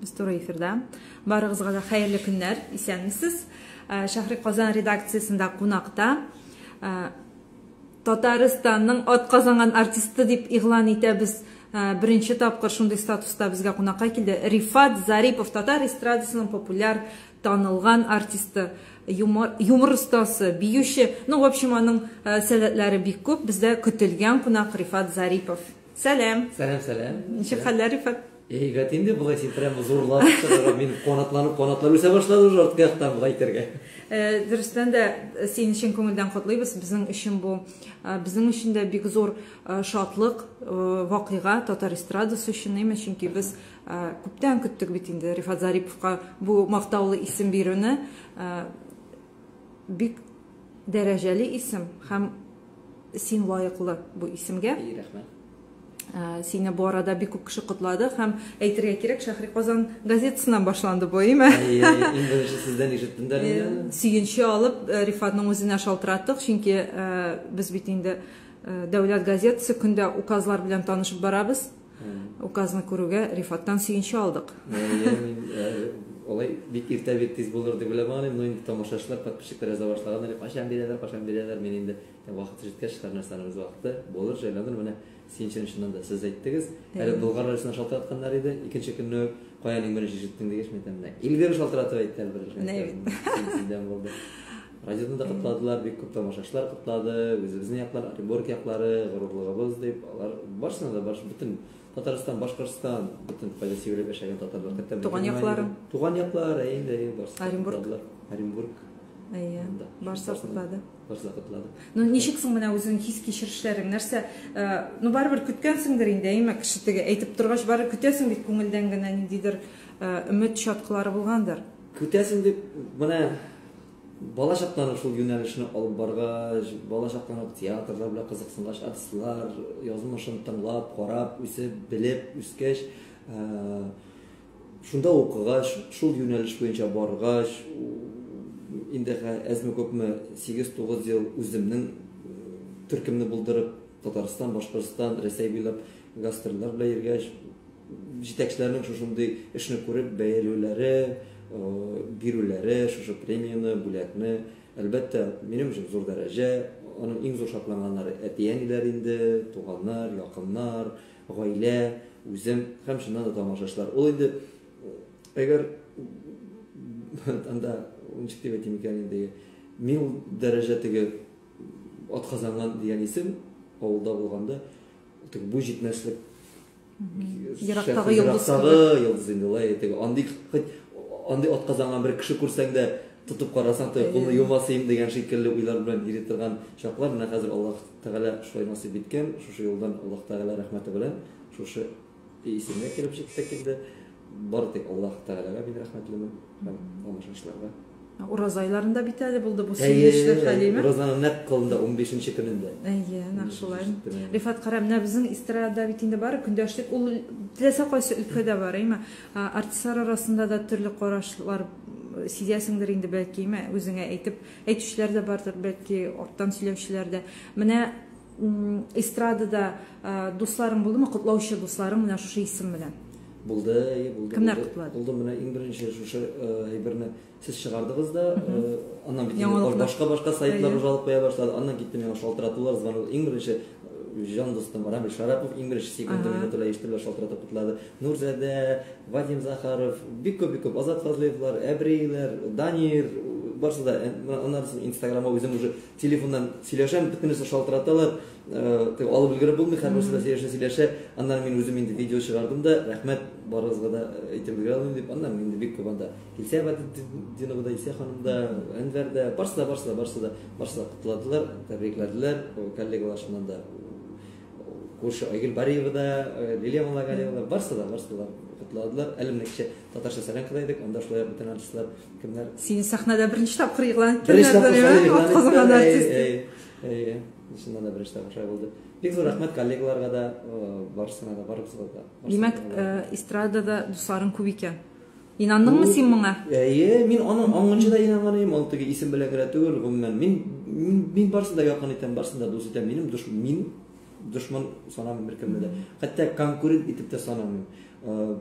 Без туры эфирда. Барыгызга да хәерле көннәр, исәнмесез. Шәһри Казан редакциясендә кунакта Татарстанның атказанган артисты дип игълан итәбез. Беренче тапкыр шундый статуста безгә кунакка килде. Рифат Зарипов, татар эстрадасының популяр, танылган артисты, юмор, юмор остасы, биюче. Ну, в общем, аның сәләтләре бик күп. Бездә көтелгән кунак Рифат Зарипов. Сәлам. Сәлам, сәлам. Ничек хәлләр, Рифат? Әйбәт инде, болай син прямо зурлап чыгарга, мин канатланып, канатлар үсә башлады уже арткы яктан болай әйтергә. Дөрестән дә, сине чын күңелдән котлыйбыз. Безнең өчен бу, безнең өчен дә бик зур шатлык, вакыйга татар эстрадасы өчен, әйме, чөнки без күптән көттек бит инде Рифат Зариповка бу мактаулы исем бирүне. Бик дәрәҗәле исем һәм син лаеклы бу исемгә. Рәхмәт. Сине бу арада бик күп кеше котлады һәм әйтергә кирәк, Шәһри Казан газетасыннан башланды бу, әйме? Әйе, иң беренче сездән ишеттем дә мин. Сөенче алып, Рифатның үзенә шалтыраттык, чөнки без бит инде дәүләт газетасы көндә указлар белән танышып барабыз. Указны күрүгә Рифаттан сөенче алдык. Әйе, мин алай бик иртә, бик тиз булыр дип уйламаган идем, но инде тамашачылар, подписчиклар яза башлаган әле, кайчан бирәләр, кайчан бирәләр, мин инде вакыты җиткәч, һәр нәрсәнең үз вакыты булыр, җайланыр, менә сөенчене чыннан да сез әйттегез. Әле Болгар радиосына шалтыратканнар иде, икенче көнне үк, каян иң беренче ишеттең дигәч, мин әйтәм, менә Эльвира шалтыратып әйтте әле беренче. Менә бит. Сездән булды. Радиодан да котладылар, бик күп тамашачылар котлады, үзебезнең яклар, Оренбург яклары, горурлыгыбыз дип, алар барысына да, барысы, бөтен Татарстан, Башкортстан, бөтен кайда сибелеп яшәгән татарлар. Хәтта Туган яклары. Туган яклар, әйе инде, әйе, барысы да Оренбург. котладылар. Оренбург. Әйе, барысы да котлады. Барысы да котлады. Ну, ничек соң менә үзеңнең хис-кичерешләрең, нәрсә, ну, барыбер көткәнсеңдер инде, әйеме, кеше теге әйтеп торгач, барыбер көтәсең бит күңелдән генә ниндидер өмет чаткылары булгандыр. Көтәсең дип, менә бала чактан ук шул юнәлешне алып баргач, бала чактан ук театрлар белән кызыксынгач, артистлар язмышын тыңлап, карап, үсеп, белеп үскәч, шунда укыгач, шул юнәлеш буенча баргач, инде әзме-күпме 8-9 ел үземнең төркемне булдырып, Татарстан, Башкортстан, Рәсәй буйлап гастрольләр белән йөргәч, җитәкчеләрнең шушындый эшне күреп бәяләүләре, бирүләре, шушы премияне, бүләкне, әлбәттә, минем өчен зур дәрәҗә. Аның иң зур шатланганнары әти-әниләр инде, туганнар, якыннар, гаилә, үзем һәм чыннан да тамашачылар. Ул инде әгәр анда ничек дип әйтим икән инде, мин ул дәрәҗә теге атказанган дигән исем авылда булганда теге буй җитмәслек Ерактагы йолдыз. Ерактагы йолдыз инде улай теге андый хоть андый атказанган бер кеше күрсәң дә тотып карасаң теге кулны юмас идем дигән шикелле уйлар белән йөри торган чаклар. Менә хәзер Аллаһ Тәгалә шулай насыйп иткән, шушы юлдан Аллаһ Тәгалә рәхмәте белән шушы исемгә килеп җиттек инде. Бары тик Аллаһ Тәгаләгә мин рәхмәтлемен һәм тамашачыларга. Ураза айларында бит әле булды бу сөенечле хәл, әйеме? Уразаның нәкъ кылында 15 көнендә. Әйе, нәкъ шулай. Рифат, кара, менә безнең эстрадада бит инде бар көндәшлек, ул теләсә кайсы өлкәдә бар, әйеме? Артистлар арасында да төрле карашлар сизәсеңдер инде бәлки, әйеме? Үзеңә әйтеп, әйтүчеләр дә бардыр, бәлки, арттан сөйләүчеләр дә. Менә эстрадада дусларың булдымы, котлаучы дусларың менә шушы исем белән? Булды, әйе, булды. Кемнәр котлады? Булды, менә иң беренче шушы әйберне сез чыгардыгыз да, аннан бит башка-башка сайтлар уже алып куя башлады. Аннан китте миңа шалтыратулар, звонок. Иң беренче җан дустым Рамил Шарапов иң беренче секунды минуты белән ишетеп шалтыратып котлады. Нурзадә, Вадим Захаров, бик күп, бик күп Азат Фазлыевлар, Әбриләр, Данир, барысы да. Аннан соң Инстаграмга үзем уже телефоннан сөйләшәм, бөтенесе шалтыраталар. Теге алып өлгереп булмый, һәрберсе дә сөйләшә, сөйләшә. Аннан мин үзем инде видео чыгардым да, рәхмәт барыгызга да әйтеп өлгерә алмыйм дип, аннан инде бик күп анда Илсә Бәдетдинова да, Илсә ханым да, Әнвәр дә, барысы да, барысы да, барысы да, барысы да котладылар, тәбрикләделәр. Коллегалар чыннан да күрше Айгөл Бариева да, Лилия Муллагалиева да, барысы да, барысы да котладылар. Әле менә кичә татарча солянкада идек, анда шулай ук бөтен артистлар кемнәр? Сине сәхнәдә беренче тапкыр игълан иткәннәр. Беренче тапкыр игълан иттеләр. Әйе, чыннан да беренче тапкыр шулай булды. Бик зур рәхмәт коллегаларга да, барысына да, барыбызга да. Димәк, эстрадада дусларың күп икән. Инандыңмы син моңа? Әйе, мин аны аңынчы да инанган идем, ул теге исем белән генә түгел, гомумән. Мин мин барысын да якын итәм, барысын да дус итәм. Минем душ мин Дошман санамыйм беркемне дә. Хәтта конкурент итеп тә санамыйм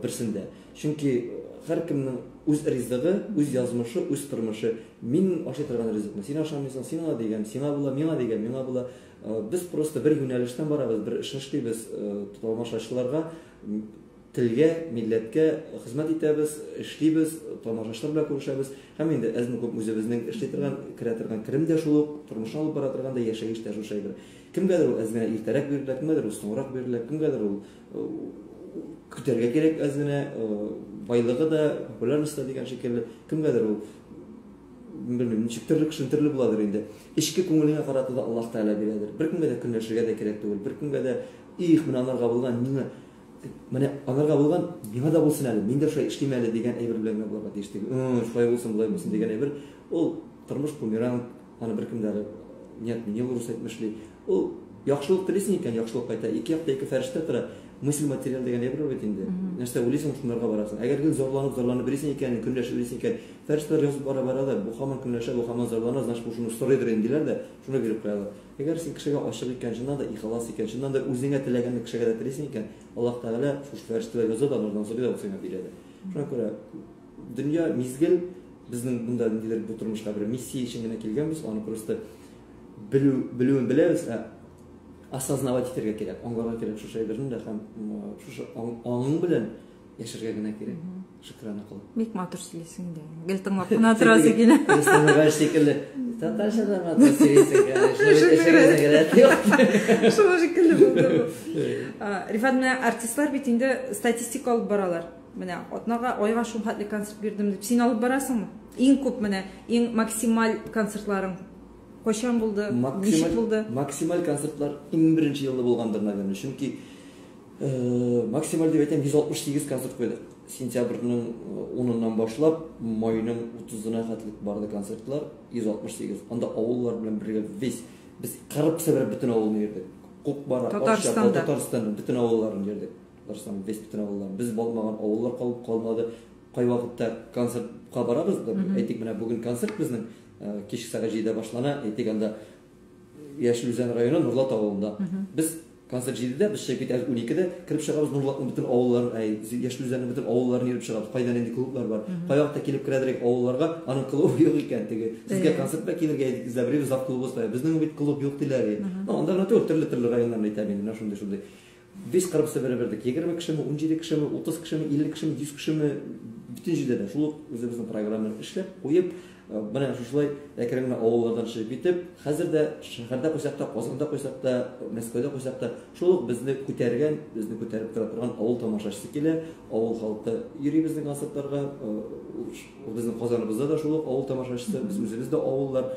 берсен дә. Чөнки һәркемнең үз ризыгы, үз язмышы, үз тормышы. Мин ашый торган ризыкны син ашамыйсың, сиңа дигән сиңа була, миңа дигән миңа була. Без просто бер юнәлештән барабыз, бер эшне эшлибез, тамашачыларга, телгә, милләткә хезмәт итәбез, эшлибез, тамашачылар белән күрешәбез. Һәм инде әзме-күпме үзебезнең эшли торган, керә торган керем дә шул ук, тормышны алып бара торган да яшәеш тә шушы әйбер. Кемгәдер ул әз генә иртәрәк бирелә, кемгәдер ул соңрак бирелә, кемгәдер ул көтәргә кирәк әз генә, байлыгы да, популярность та дигән шикелле, кемгәдер ул белмим, ничек төрле кешенең төрле буладыр инде. Эчке күңелеңә карата да Аллаһ Тәгалә бирәдер. Беркемгә дә көнләшергә дә кирәк түгел. Беркемгә дә, их, менә анарга булган, миңа менә анарга булган, миңа да булсын әле, мин дә шулай эшлим әле дигән әйбер белән генә булырга тиеш түгел. Шулай булсын, болай булсын дигән әйбер. Ул тормыш бумеранг, аны беркем дә не отменил, рус әйтмешли. Ул яхшылык телисең икән, яхшылык кайта. Ике якта ике фәрештә тора. Мысль материал дигән әйбер бар бит инде. Нәрсә уйлыйсың, шунларга барасың. Әгәр гел зарланып, зарланып йөрисең икән, көнләшеп йөрисең икән, фәрештәләр язып бара бара да, бу һаман көнләшә, бу һаман зарлана, значит, бу шуны сорыйдыр инде диләр дә, шуны биреп куялар. Әгәр син кешегә ачык икән, чыннан да ихлас икән, чыннан да үзеңә теләгәнне кешегә дә телисең икән, Аллаһ Тәгалә шушы фәрештәләр яза да, алардан сорый да, ул сиңа бирә дә. Шуңа күрә дөнья мизгел, безнең монда ниндидер бу тормышка бер миссия өчен генә килгәнбез, аны просто белү, белүен беләбез, ә осознавать итәргә кирәк, аңларга кирәк шушы әйберне дә һәм шушы аңың белән яшәргә генә кирәк. Шөкрана кылып. Бик матур сөйлисең инде. Гел тыңлап кына торасы килә. Рөстәм шикелле. Татарча да матур сөйлисең, конечно. Шуны шикелле булды бу. Рифат, менә артистлар бит инде статистика алып баралар. Менә атнага, айга шул хәтле концерт бирдем дип. Син алып барасыңмы? Иң күп менә, иң максималь концертларың кайчан булды? Ничек булды? Максималь концертлар иң беренче елда булгандыр, наверное. Чөнки максималь дип әйтәм, 168 концерт куйдык. Сентябрьнең 10-ннан башлап, майның 30-на хәтлек барды концертлар, 168. Анда авыллар белән бергә весь без кырып себереп бөтен авылны йөрдек. Кукмара, Татарстанда, Татарстанның бөтен авылларын йөрдек. Татарстанның весь бөтен авылларын. Без бармаган авыллар калып калмады. Кайвакытта концертка барабыз, әйтик, менә бүген концерт безнең кичке сәгать 7-дә башлана, әйтик, анда Яшел Үзән районы Нурлат авылында. Без концерт 7-дә, без чыгып китәбез 12-дә, кереп чыгабыз Нурлатның бөтен авылларын, әй, Яшел Үзәннең бөтен авылларын йөреп чыгабыз. Кайда нинди клублар бар. Кайвакытта килеп керәдер авылларга, аның клубы юк икән теге. Сезгә концертка килергә идек, эзләп йөрибез, зав клубыбыз кая. Безнең бит клуб юк диләр. Ну, анда гына түгел, төрле-төрле районнарны әйтәм инде, менә шундый-шундый. Без кырып себереп бердек. 20 кешеме, 17 кешеме, 30 кешеме, 50 кешеме, 100 кешеме, бөтен җирдә дә шул ук үзебезнең программаны эшләп, куеп, менә шушылай әкрен генә авыллардан чыгып китеп, хәзер дә шәһәрдә куйсак та, Казанда куйсак та, Мәскәүдә куйсак та, шул ук безне күтәргән, безне күтәреп тора торган авыл тамашачысы килә, авыл халкы йөри безнең концертларга, ул безнең Казаныбызда да шул ук авыл тамашачысы, без үзебез дә авыллар,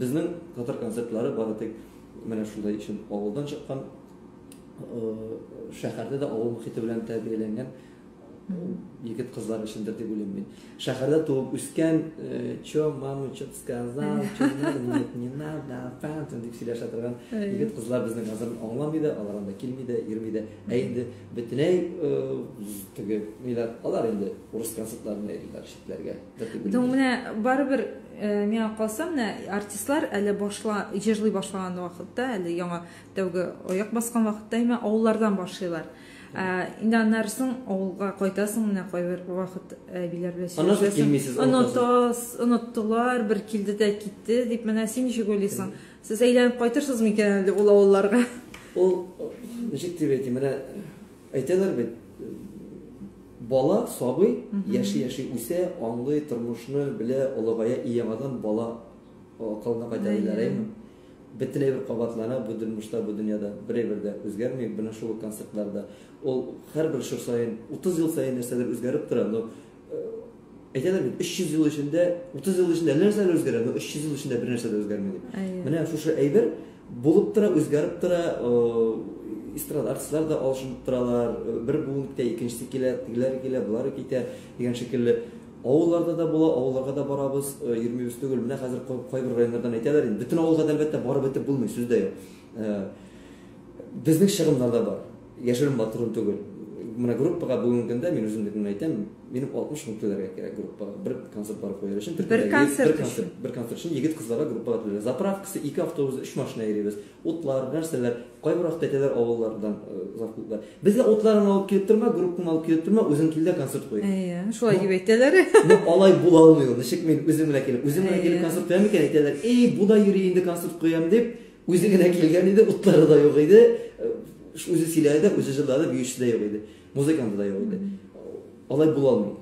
безнең татар концертлары бары тик менә шулай өчен авылдан чыккан, шәһәрдә дә авыл мохите белән тәрбияләнгән егет кызлар өчендер дип уйлыйм мин. Шәһәрдә туып үскән, чё, мама, чё ты сказал, чё надо, нет, не надо, фантом дип сөйләшә торган егет кызлар безнең хәзер аңламый да, алар анда килми дә, йөрми дә. Ә инде бөтенләй теге ниләр, алар инде урыс концертларына йөриләр читләргә. Ну, менә барыбер миңа калса, менә артистлар әле башла, җырлый башлаган вакытта, әле яңа тәүге аяк баскан вакытта имә авыллардан башлыйлар. Инде аннары соң авылга кайтасың, менә кайбер вакыт әбиләр белән сөйләшәсең. Оныттылар, бер килде дә китте дип, менә син ничек уйлыйсың? Сез әйләнеп кайтырсыз микән әле ул авылларга? Ул ничек дип әйтим, менә әйтәләр бит, бала сабый, яши-яши үсә, аңлый, тормышны белә, олыгая, и яңадан бала акылына кайта диләр, әйме? Бөтен әйбер кабатлана бу тормышта, бу дөньяда. Бер әйбер дә үзгәрми, менә шул концертларда. Ул һәрбер чор саен, 30 ел саен нәрсәдер үзгәреп тора, но әйтәләр бит, 300 ел эчендә, 30 ел эчендә әллә нәрсәләр үзгәрә, но 300 ел эчендә бер нәрсә дә үзгәрми дип. Менә шушы әйбер булып тора, үзгәреп тора, эстрада артистлар да алышынып торалар, бер буын китә, икенчесе килә, тегеләре килә, болары китә дигән шикелле. Авылларда да була, авылларга да барабыз, йөрмибез түгел. Менә хәзер кайбер районнардан әйтәләр инде, бөтен авылга да әлбәттә барып бетеп булмый, сүз дә юк. Безнең чыгымнар да бар. Яшерен батырын түгел. Менә группага бүгенге көндә мин үземнекен әйтәм, минем 60 мең түләргә кирәк группага. Бер концерт барып куяр өчен. Бер концерт өчен. Бер концерт өчен егет кызларга группага түләргә. Заправкасы 2 автобус, 3 машина йөрибез. Утлар, нәрсәләр, кайбер вакытта әйтәләр авыллардан завклублар. Безгә утларын алып килеп торма, группаны алып килеп торма, үзең кил дә концерт куй. Әйе, шулай дип әйтәләр. Ну, алай була алмый ул. Ничек мин үзем генә килеп, үзем генә килеп концерт куям икән, әйтәләр, "Эй, бу да йөри инде концерт куям" дип, үзе генә килгән иде, утлары да юк иде. Үзе сөйләде, үзе җырлады, биючесе дә юк иде. Музыканты да юк иде. Алай була алмый.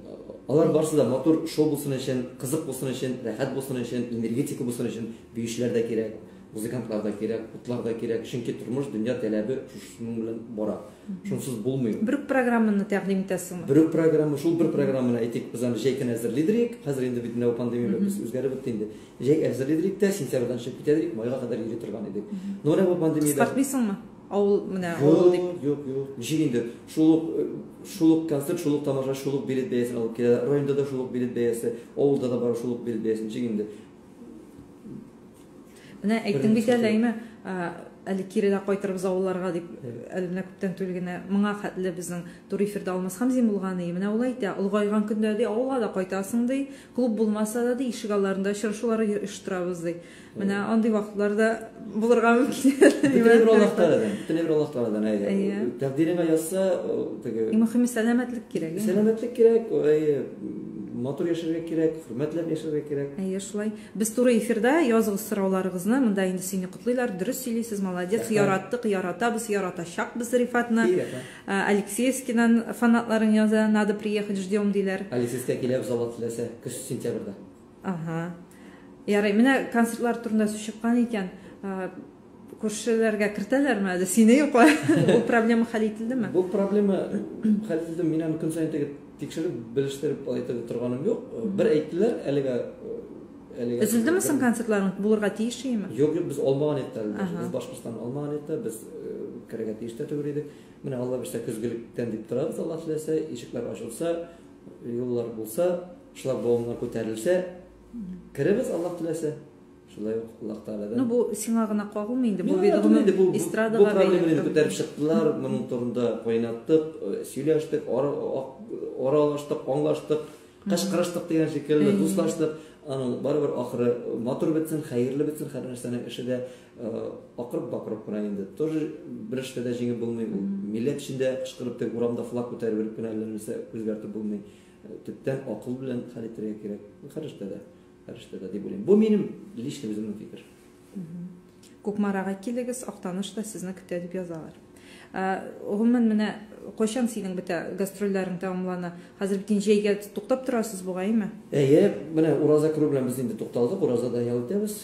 Алар барысы да матур шоу булсын өчен, кызык булсын өчен, рәхәт булсын өчен, энергетика булсын өчен биючеләр дә кирәк, музыкантлар да кирәк, утлар да кирәк. Чөнки тормыш, дөнья таләбе шушының белән бара. Шунсыз булмый. Бер үк программаны тәкъдим итәсеңме? Бер үк программа, шул бер программаны әйтик, без аны җәй көне әзерлидер идек. Хәзер инде бит менә бу пандемия белән без үзгәреп бетте инде. Җәй әзерлидер идек тә, сентябрьдән чыгып китә идек, майга кадәр йөри торган идек. Но менә бу пандемия Кыскартмыйсыңмы? Авыл менә авыл дип. Юк, юк, юк. Ничек инде? Шул ук концерт, шул ук тамаша, шул ук билет бәясен алып килә. Районда да шул ук билет бәясе, авылда да бар шул ук билет бәясе. Ничек инде? Менә әйттең бит әле, әйме, әле кире дә кайтырбыз авылларга дип, әле менә күптән түгел генә моңа хәтле безнең туры эфирда Алмаз Хамзин булган иде. Менә ул әйтә, олыгайган көндә ди, авылга да кайтасың ди, клуб булмаса да ди, ишек алларында очрашулар оештырабыз ди. Менә андый вакытларда булырга мөмкин. Бөтен әйбер Аллаһ Тәгаләдән, бөтен әйбер Аллаһ Тәгаләдән, әйе. Тәкъдиреңә язса, теге Иң мөһиме сәламәтлек кирәк. Сәламәтлек кирәк, әйе, матур яшәргә кирәк, хөрмәтләп яшәргә кирәк. Әйе, шулай. Без туры эфирда языгыз сорауларыгызны, монда инде сине котлыйлар, дөрес сөйлисез, молодец, яраттык, яратабыз, яратачакбыз Рифатны. Алексеевскийдан фанатларың яза, надо приехать, ждем диләр. Алексеевскийга киләбез, Алла теләсә, көз сентябрьдә. Ага. Ярый, менә концертлар турында сүз чыккан икән, күршеләргә кертәләрме әле? Сине юк. Ул проблема хәл ителдеме? Бу проблема хәл ителде. Мин аны көн саен теге тикшереп, белештереп алай итеп торганым юк. Бер әйттеләр, әлегә әлегә. Өзелдеме соң концертларың? Булырга тиеш име? Юк, юк, без алмаган идек әле. Без Башкортстанны алмаган идек, без керергә тиеш тә түгел идек. Менә Алла бирсә көзгелектән дип торабыз, Алла теләсә, ишекләр ачылса, юллар булса, шлагбаумнар күтәрелсә, керебез, Аллаһ теләсә. Шулай ук Аллаһ Тәгаләдән. Ну, бу сиңа гына кагылмый инде, бу бит гомум эстрадага бу проблеманы инде күтәреп чыктылар, моның турында кайнаттык, сөйләштек, аралаштык, аңлаштык, кычкырыштык дигән шикелле, дуслаштык. Аның барыбер ахыры матур бетсен, хәерле бетсен, һәр нәрсәнең эше дә акырып-бакырып кына инде. Тоже бер эштә дә җиңеп булмый. Ул милләт эчендә кычкырып тик урамда флаг күтәреп йөреп кенә әллә нәрсә үзгәртеп булмый. Төптән акыл белән хәл итәргә кирәк. Һәр эштә дә, һәр эштә дә дип уйлыйм. Бу минем личный үземнең фикер. Кукмарага килегез, Актаныш та сезне көтә дип язалар. Гомумән менә кайчан синең бетә гастрольләрең тәмамлана? Хәзер бит инде җәйгә туктап торасыз бугаймы? Әйе, менә ураза керү белән без инде тукталдык, уразада ял итәбез.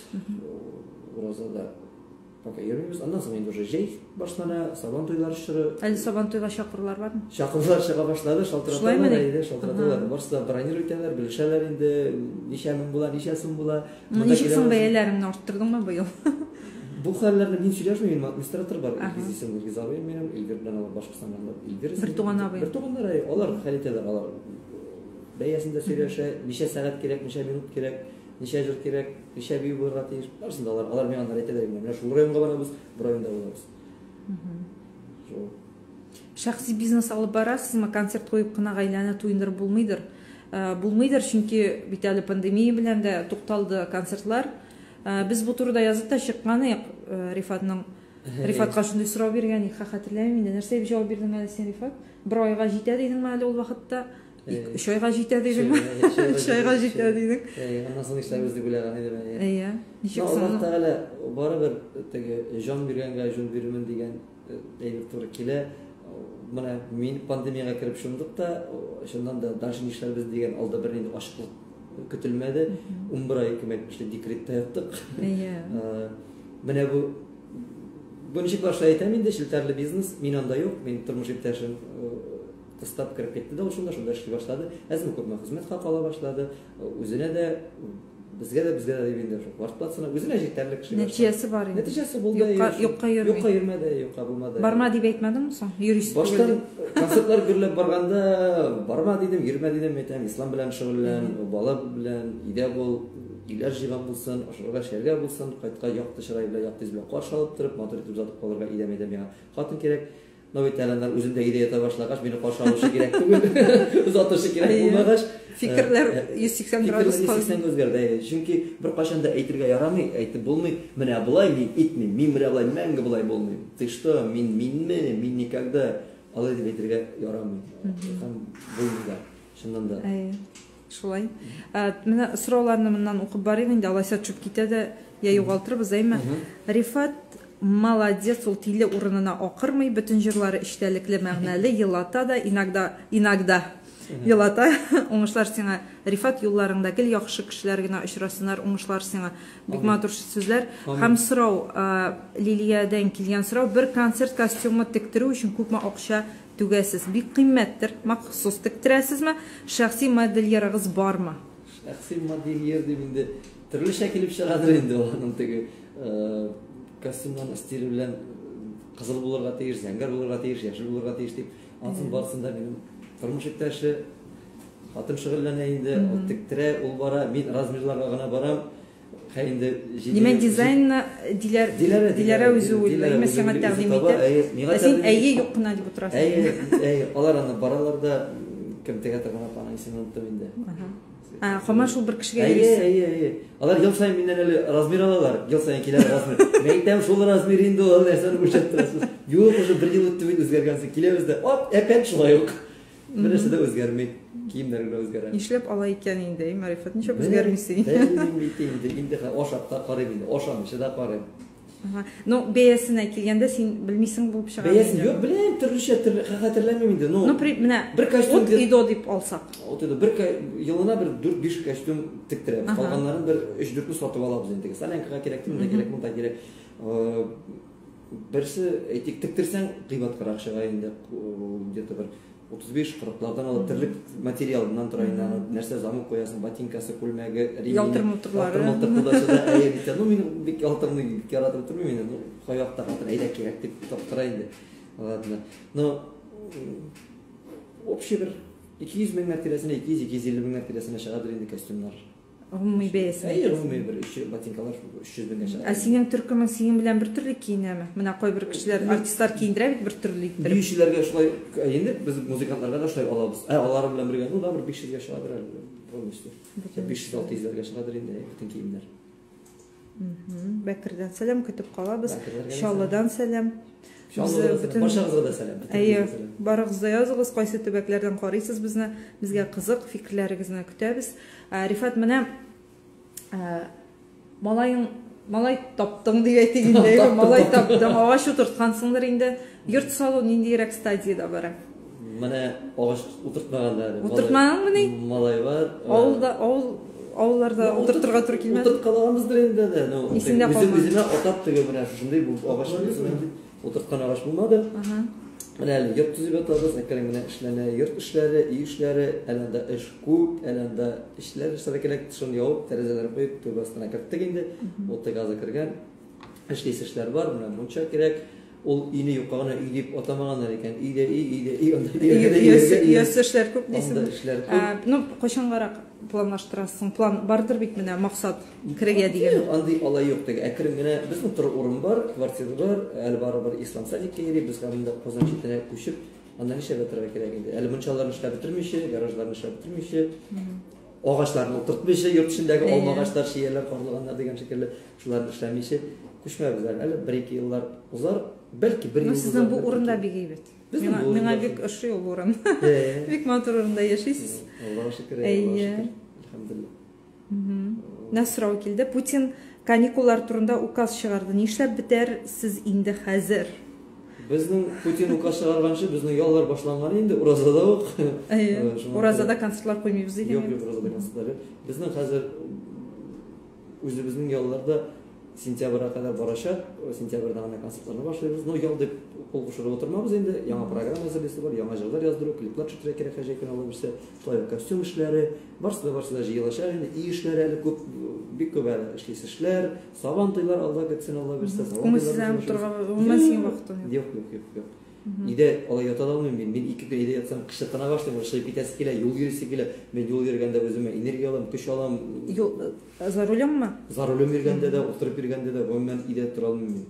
Уразада пока йөрмибез. Аннан соң инде уже җәй башлана, сабан туйлар чоры. Әле сабан туйга чакырулар бармы? Чакырулар чыга башлады, шалтыраталар, әйе, шалтыраталар. Барысы да бронировать итәләр, белешәләр инде, ничә мең була, ничә сум була. Ничек соң бәяләреңне арттырдыңмы быел? Бу хәлләрне мин сөйләшмим, минем администратор бар, Илгиз исемле Илгиз абый минем, Илгир белән алар Башкортстаннан Илгир исемле. Бер туган абый. Бер туганнар, әйе, алар хәл итәләр, алар бәясен дә сөйләшә, ничә сәгать кирәк, ничә минут кирәк, ничә җыр кирәк, ничә бию булырга тиеш, барысын да алар, алар миңа аннары әйтәләр инде, менә шул районга барабыз, бу районда булабыз. Шул. Шәхси бизнес алып барасызмы? Концерт куеп кына гаиләне туендырып булмыйдыр. Булмыйдыр, чөнки бит әле пандемия белән дә тукталды концертлар. Без бу турыда язып та чыккан идек, Рифатның Рифатка шундый сорау биргән идек, хәтерләмим инде. Нәрсә дип җавап бирдең әле син, Рифат? Бер айга җитә дидеңме әле ул вакытта? Өч айга җитә дидеңме? Өч айга җитә дидең. Аннан соң нишләрбез дип уйлаган идем. Әйе. Ничек соң? Аллаһ Тәгалә барыбер теге җан биргәнгә җон бирермен дигән әйбер туры килә. Менә мин пандемиягә кереп чумдык та, чыннан да дальше нишләрбез дигән алда бернинди ачыклык көтелмәде. 11 ай кем әйтмешли декретта яттык. Әйе. Менә бу ничек башлай әйтәм инде, челтәрле бизнес, мин анда юк, мин тормыш иптәшем кыстап кереп китте дә ул шунда, шунда эшли башлады. Әзме күпме хезмәт хакы ала башлады. Үзенә дә, безгә дә, безгә дә дип инде шул квартплатасына үзенә җитәрлек эшли башлады. Нәтиҗәсе бар инде. Нәтиҗәсе булды. Юкка йөрми. Юкка йөрмәде, юкка булмады. Барма дип әйтмәдеңме соң? Йөрисез түгел. Баштан концертлар гөрләп барганда барма дидем, йөрмә дидем, әйтәм, ислам белән шөгыльлән, бала белән өйдә бул, өйләр җыйган булсын, ашарга, эчәргә булсын, кайтка якты чырай белән, якты йөз белән каршы алып торып, матур итеп озатып калырга өйдә мәйдә миңа хатын кирәк. Но бит әле аннары үзем дә өйдә ята башлагач, мине каршы алучы кирәк түгел, озатучы кирәк булмагач. Фикерләр 180 градус. Фикерләр 180 үзгәрде. Чөнки беркайчан да әйтергә ярамый, әйтеп булмый. Менә болай мин итмим, мин менә болай мәңге болай булмыйм. Ты что, мин минме, мин никогда алай дип әйтергә ярамый. Һәм булмый да, чыннан да. Әйе. Шулай. Менә сорауларны моннан укып барыйк инде, алайса төшеп китә дә, я югалтырбыз, әйме? Рифат молодец, ул тиле урынына акырмый, бөтен җырлары эчтәлекле, мәгънәле, елата да, иногда, иногда елата. Уңышлар сиңа, Рифат, юлларыңда гел яхшы кешеләр генә очрасыннар, уңышлар сиңа. Бик матур сүзләр. Һәм сорау, Лилиядән килгән сорау, бер концерт костюмы тектерү өчен күпме акча түгәсез? Бик кыйммәттер, махсус тектерәсезме? Шәхси модельерыгыз бармы? Шәхси модельер дип инде төрлечә килеп чыгадыр инде ул, аның теге костюмнан стиле белән кызыл булырга тиеш, зәңгәр булырга тиеш, яшел булырга тиеш дип. Ансын барысын да минем тормыш иптәше, хатын шөгыльләнә инде, ул тектерә, ул бара, мин размерларга гына барам. Хәй инде Димәк, дизайнны Диләр, Диләрә үзе уйлый, әмма сиңа тәкъдим итә. Ә син әйе, юк кына дип утырасың. Әйе, әйе, алар аны баралар да, кем тегә торган апаның исемен оныттым инде. Ә, һаман шул бер кешегә Әйе, йөрисең. әйе, әйе. Алар ел саен миннән әле размер алалар. Ел саен килә размер. Мин әйтәм, шул размер инде ул, нәрсәне үлчәп торасыз. Юк, уже бер ел үтте бит, үзгәргәнсең. Киләбез дә, оп, опять шулай ук. Бер нәрсә дә үзгәрми. Киемнәр генә үзгәрә. Нишләп алай икән инде, Марифат? Нишләп үзгәрмисең? Белмим бит инде. Инде ашап та карыйм инде, ашамыйча да карыйм. Ага. Ну, бәясенә килгәндә син белмисең булып чыга. Бәясен юк, беләм, төрлечә, төрле хәтерләмим инде. Ну, ну при, менә бер костюм от и до дип алсак. От и до бер елына бер 4-5 костюм тектерәбез. Калганнарын бер 3-4-не сатып алабыз инде. Солянкага кирәк, монда кирәк, монда кирәк. Берсе, әйтик, тектерсәң, кыйбаткарак чыга инде, где-то бер 35-40-лардан алып терлек материалыннан тора инде, аны нәрсә замок куясың, ботинкасы, күлмәге, ремени, Ялтыр-мылтырлары. Ялтыр-мылтыр тудасы да, әйе, бит. Ну, мин бик ялтырны бик яратып тормыйм инде, ну, кайвакытта хатын әйдә кирәк дип таптыра инде. Ладно. Но общий бер 200 меңнәр тирәсенә, 200-250 меңнәр тирәсенә чыгадыр инде костюмнар. Гомуми бәясен Әйе, әйтәсең. гомуми бер 300 ботинкалар 300 меңгә чыга. Ә синең төркемең синең белән бер төрле киенәме? Менә кайбер кешеләр, артистлар киендерә бит бер төрле иттереп. Биючеләргә шулай, инде без музыкантларга да шулай алабыз. Ә алар белән бергә, ну да, бер 500-гә чыгадыр әле полностью. 500-600-ләргә чыгадыр инде бөтен киемнәр. Бәкердән сәлам, көтеп калабыз. Бәкерләргә дә Чаллыдан сәлам. Чаллыдан сәлам. Барчагызга да сәлам. Әйе, барыгыз да языгыз, кайсы төбәкләрдән карыйсыз безне. Безгә кызык, фикерләрегезне көтәбез. Рифат, менә малаең, малай таптың дип әйтик инде, малай таптың, агач утырткансыңдыр инде. Йорт салу ниндирәк стадиядә бара? Менә агач утыртмаган да әле. Утыртмаган мыни? Малай бар. Авылда, авыл, авылларда утыртырга туры килмәде. Утырткалаганбыздыр инде дә. Ну, Исеңдә калмады. Үземә атап теге менә шушындый бу агач утырткан агач булмады. Менә әле йорт төзеп ятабыз, әкрен генә эшләнә йорт эшләре, өй эшләре, әле анда эш күп, әле анда эшләр эшләргә кирәк, тышын ябып, тәрәзәләр куеп, түбә астына керттек инде. Уты газы кергән. Эшлисе эшләр бар, менә мунча кирәк. Ул өйне юкка гына өй дип атамаганнар икән. Өйдә өй, өйдә өй, анда өй, Өясе эшләр күп дисең. Анда эшләр күп. Ну, кайчангарак планлаштырасың? План бардыр бит менә, максат керергә дигән. Юк, андый алай юк теге. Әкрен генә безнең торыр урын бар, квартира бар, әле барыбер Ислам садикка йөри, без һәм инде Казан читенә күчеп, анда нишләп ятырга кирәк инде? Әле мунчаларны эшләп бетермичә, гаражларны эшләп бетермичә, агачларны утыртмыйча, йорт эчендәге алма агачлар, чияләр, карлыганнар дигән шикелле, шуларны эшләмичә күчмәбез әле. Әле бер-ике еллар узар, бәлки бер Ну, ел сезнең узар, бу бәлки урында ике. бик әйбәт. Безнең бу Миңа урында бик ошый ул урын. Бик матур урында яшисез. Аллаһка шөкер, Аллаһка шөкер. Әлхәмдүлилләһ. Менә сорау килде. Путин каникуллар турында указ чыгарды. Нишләп бетәр сез инде хәзер? Безнең Путин указ чыгарганчы безнең яллар башланган инде, уразада ук. Әйе. Уразада концертлар куймыйбыз дигән. Юк, юк, уразада концертлар юк. Безнең хәзер үзебезнең ялларда сентябрьгә кадәр барачак. Сентябрьдә генә концертларны башлыйбыз. Ну, ял дип кул кушырып утырмабыз инде. Яңа программа әзерлисе бар, яңа җырлар яздыру, клиплар төшерергә кирәк һәр җәй көне алла бирсә. Шулай ук костюм эшләре, барысы да, барысы да җыелачак инде. Өй эшләре әле күп, бик күп әле эшлисе эшләр. Сабан туйлар алда көтсен, алла бирсә. Күңелсезләнеп торырга гомумән синең вакытың юк. Юк, юк, юк, юк. Өйдә алай ята да алмыйм мин. Мин 2 көн өйдә ятсам, кычытына башлыйм, чыгып китәсе килә, юл йөрисе килә. Мин юл йөргәндә үземә энергия алам, көч алам. Юл за рулеммы? За рулем йөргәндә дә, утырып йөргәндә дә, гомумән өйдә тора алмыйм мин.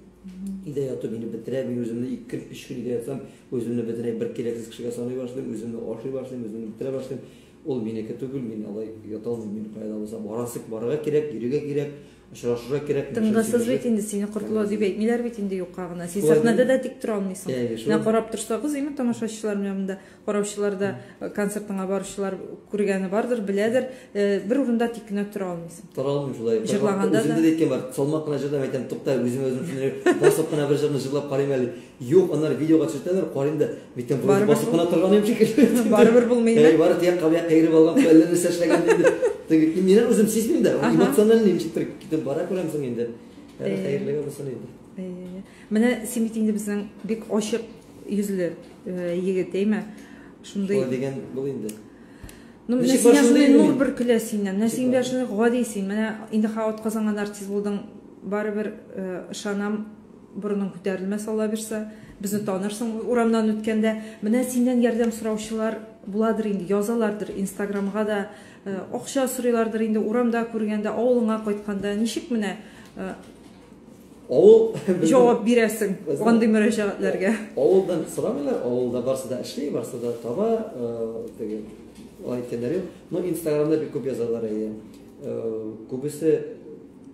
Өйдә яту мине бетерә, мин үземне 2 көн, 3 көн өйдә ятсам, үземне бөтенләй бер кирәксез кешегә саный башлыйм, үземне ашый башлыйм, үземне бетерә башлыйм. Ул минеке түгел, мин алай ята алмыйм, мин кая да булса барасы, барырга кирәк, йөрергә кирәк, очрашырга кирәк. Тынгысыз бит инде, сине кортла дип әйтмиләр бит инде юкка гына. Син сәхнәдә дә тик тора алмыйсың. Менә карап торсагыз, именно тамашачылар менә монда караучылар да, концертыңа баручылар күргәне бардыр, беләдер. Бер урында тик кенә тора алмыйсың. Тора алмыйм шулай. Җырлаганда да. Үземдә дә әйткән бар, салмак кына җырлап әйтәм, тукта, үземә үзем шуны басып кына бер җырны җырлап карыйм әле. Юк, аннары видеога төшертәләр, карыйм да, битем вроде басып кына торган идем шикелле. Барыбер булмый. Әй, бары тияк кабия каерып алган, әллә нәрсә эшләгән инде. Теге мин үзем сизмим дә, эмоциональный ничектер китеп бара күрәмсең инде. Хәерлегә булсын инде. Менә син бит инде безнең бик ачык йөзле егет, әйме? Шундый. Шулай дигән бул инде. Ну, менә синнән шундый нур бөркелә синнән. Менә син дә шундый гади син. Менә инде һават казанган артист булдың. Барыбер ышанам, борының күтәрелмәс, Алла бирсә. Безне танырсың урамнан үткәндә. Менә синнән ярдәм сораучылар буладыр инде, язалардыр Инстаграмга да, акча сорыйлардыр инде урамда күргәндә, авылыңа кайтканда. Ничек менә авыл җавап бирәсең андый мөрәҗәгатьләргә? Авылдан сорамыйлар, авылда барсы да эшли, барсы да таба, теге алай әйткәннәре юк. Но Инстаграмда бик күп язалар әйе. Күбесе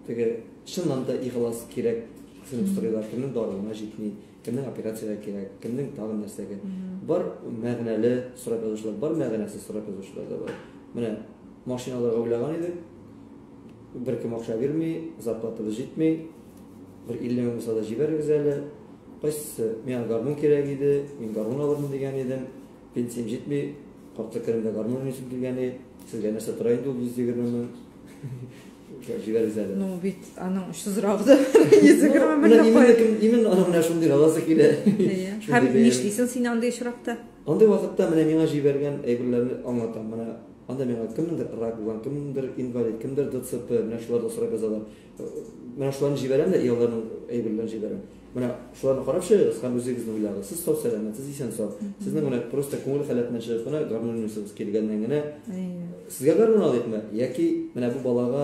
теге чыннан да ихлас кирәк сынып сорыйлар, кемнең даруына җитми, кемнең операциягә кирәк, кемнең тагын нәрсәгә. Бар мәгънәле сорап язучылар, бар мәгънәсез сорап язучылар да бар. Менә машина алырга уйлаган идек, беркем акча бирми, зарплатабыз җитми, бер 50 мең булса да җибәрегез әле. Кайсысы миңа гармун кирәк иде, мин гармун алырмын дигән идем, пенсиям җитми, картлык көнемдә гармун уйныйсым килгән иде, сезгә нәрсә тора инде ул 120 мең? Җибәрегез әле. Ну бит аның очсызрагы да 120 мең. Именно аның менә шундый аласы килә. Һәм нишлисең син андый очракта? Андый вакытта менә миңа җибәргән әйберләрне аңлатам. Менә анда миңа кемнеңдер рак булган, кемнеңдер инвалид, кемдер ДЦП, менә шулар да сорап язалар. Менә шуларны җибәрәм дә, аларның әйберләрен җибәрәм. Менә шуларны карап чыгыгыз һәм үзегезне уйлагыз. Сез сау сәламәт, сез исән сау. Сезнең менә просто күңел халәтеннән чыгып кына гармун уйныйсыгыз килгәннән генә. Сезгә гармун алыйкмы? Яки менә бу балага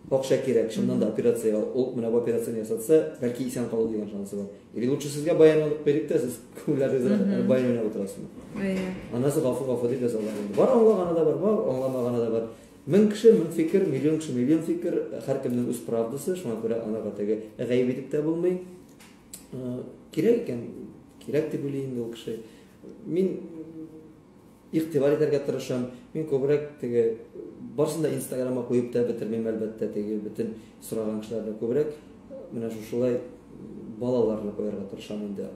акча кирәк, чыннан да операциягә, ул менә бу операцияне ясатса, бәлки исән калу дигән шансы бар. Или лучше сезгә баян алып бирик тә, сез күңелләрегезгә баян уйнап утырасызмы? Анасы гафу-гафу дип язалар инде. Бар аңлаганы да бар, бар аңламаганы да бар. Мең кеше, мең фикер, миллион кеше, миллион фикер, һәркемнең үз правдасы, шуңа күрә анага теге гаеп итеп тә булмый. Кирәк икән, кирәк дип уйлый инде ул кеше. Мин игътибар итәргә тырышам. Мин күбрәк теге барысын да Инстаграмга куеп та бетермим, әлбәттә, теге бөтен сораган кешеләрне күбрәк менә шушылай балаларны куярга тырышам инде.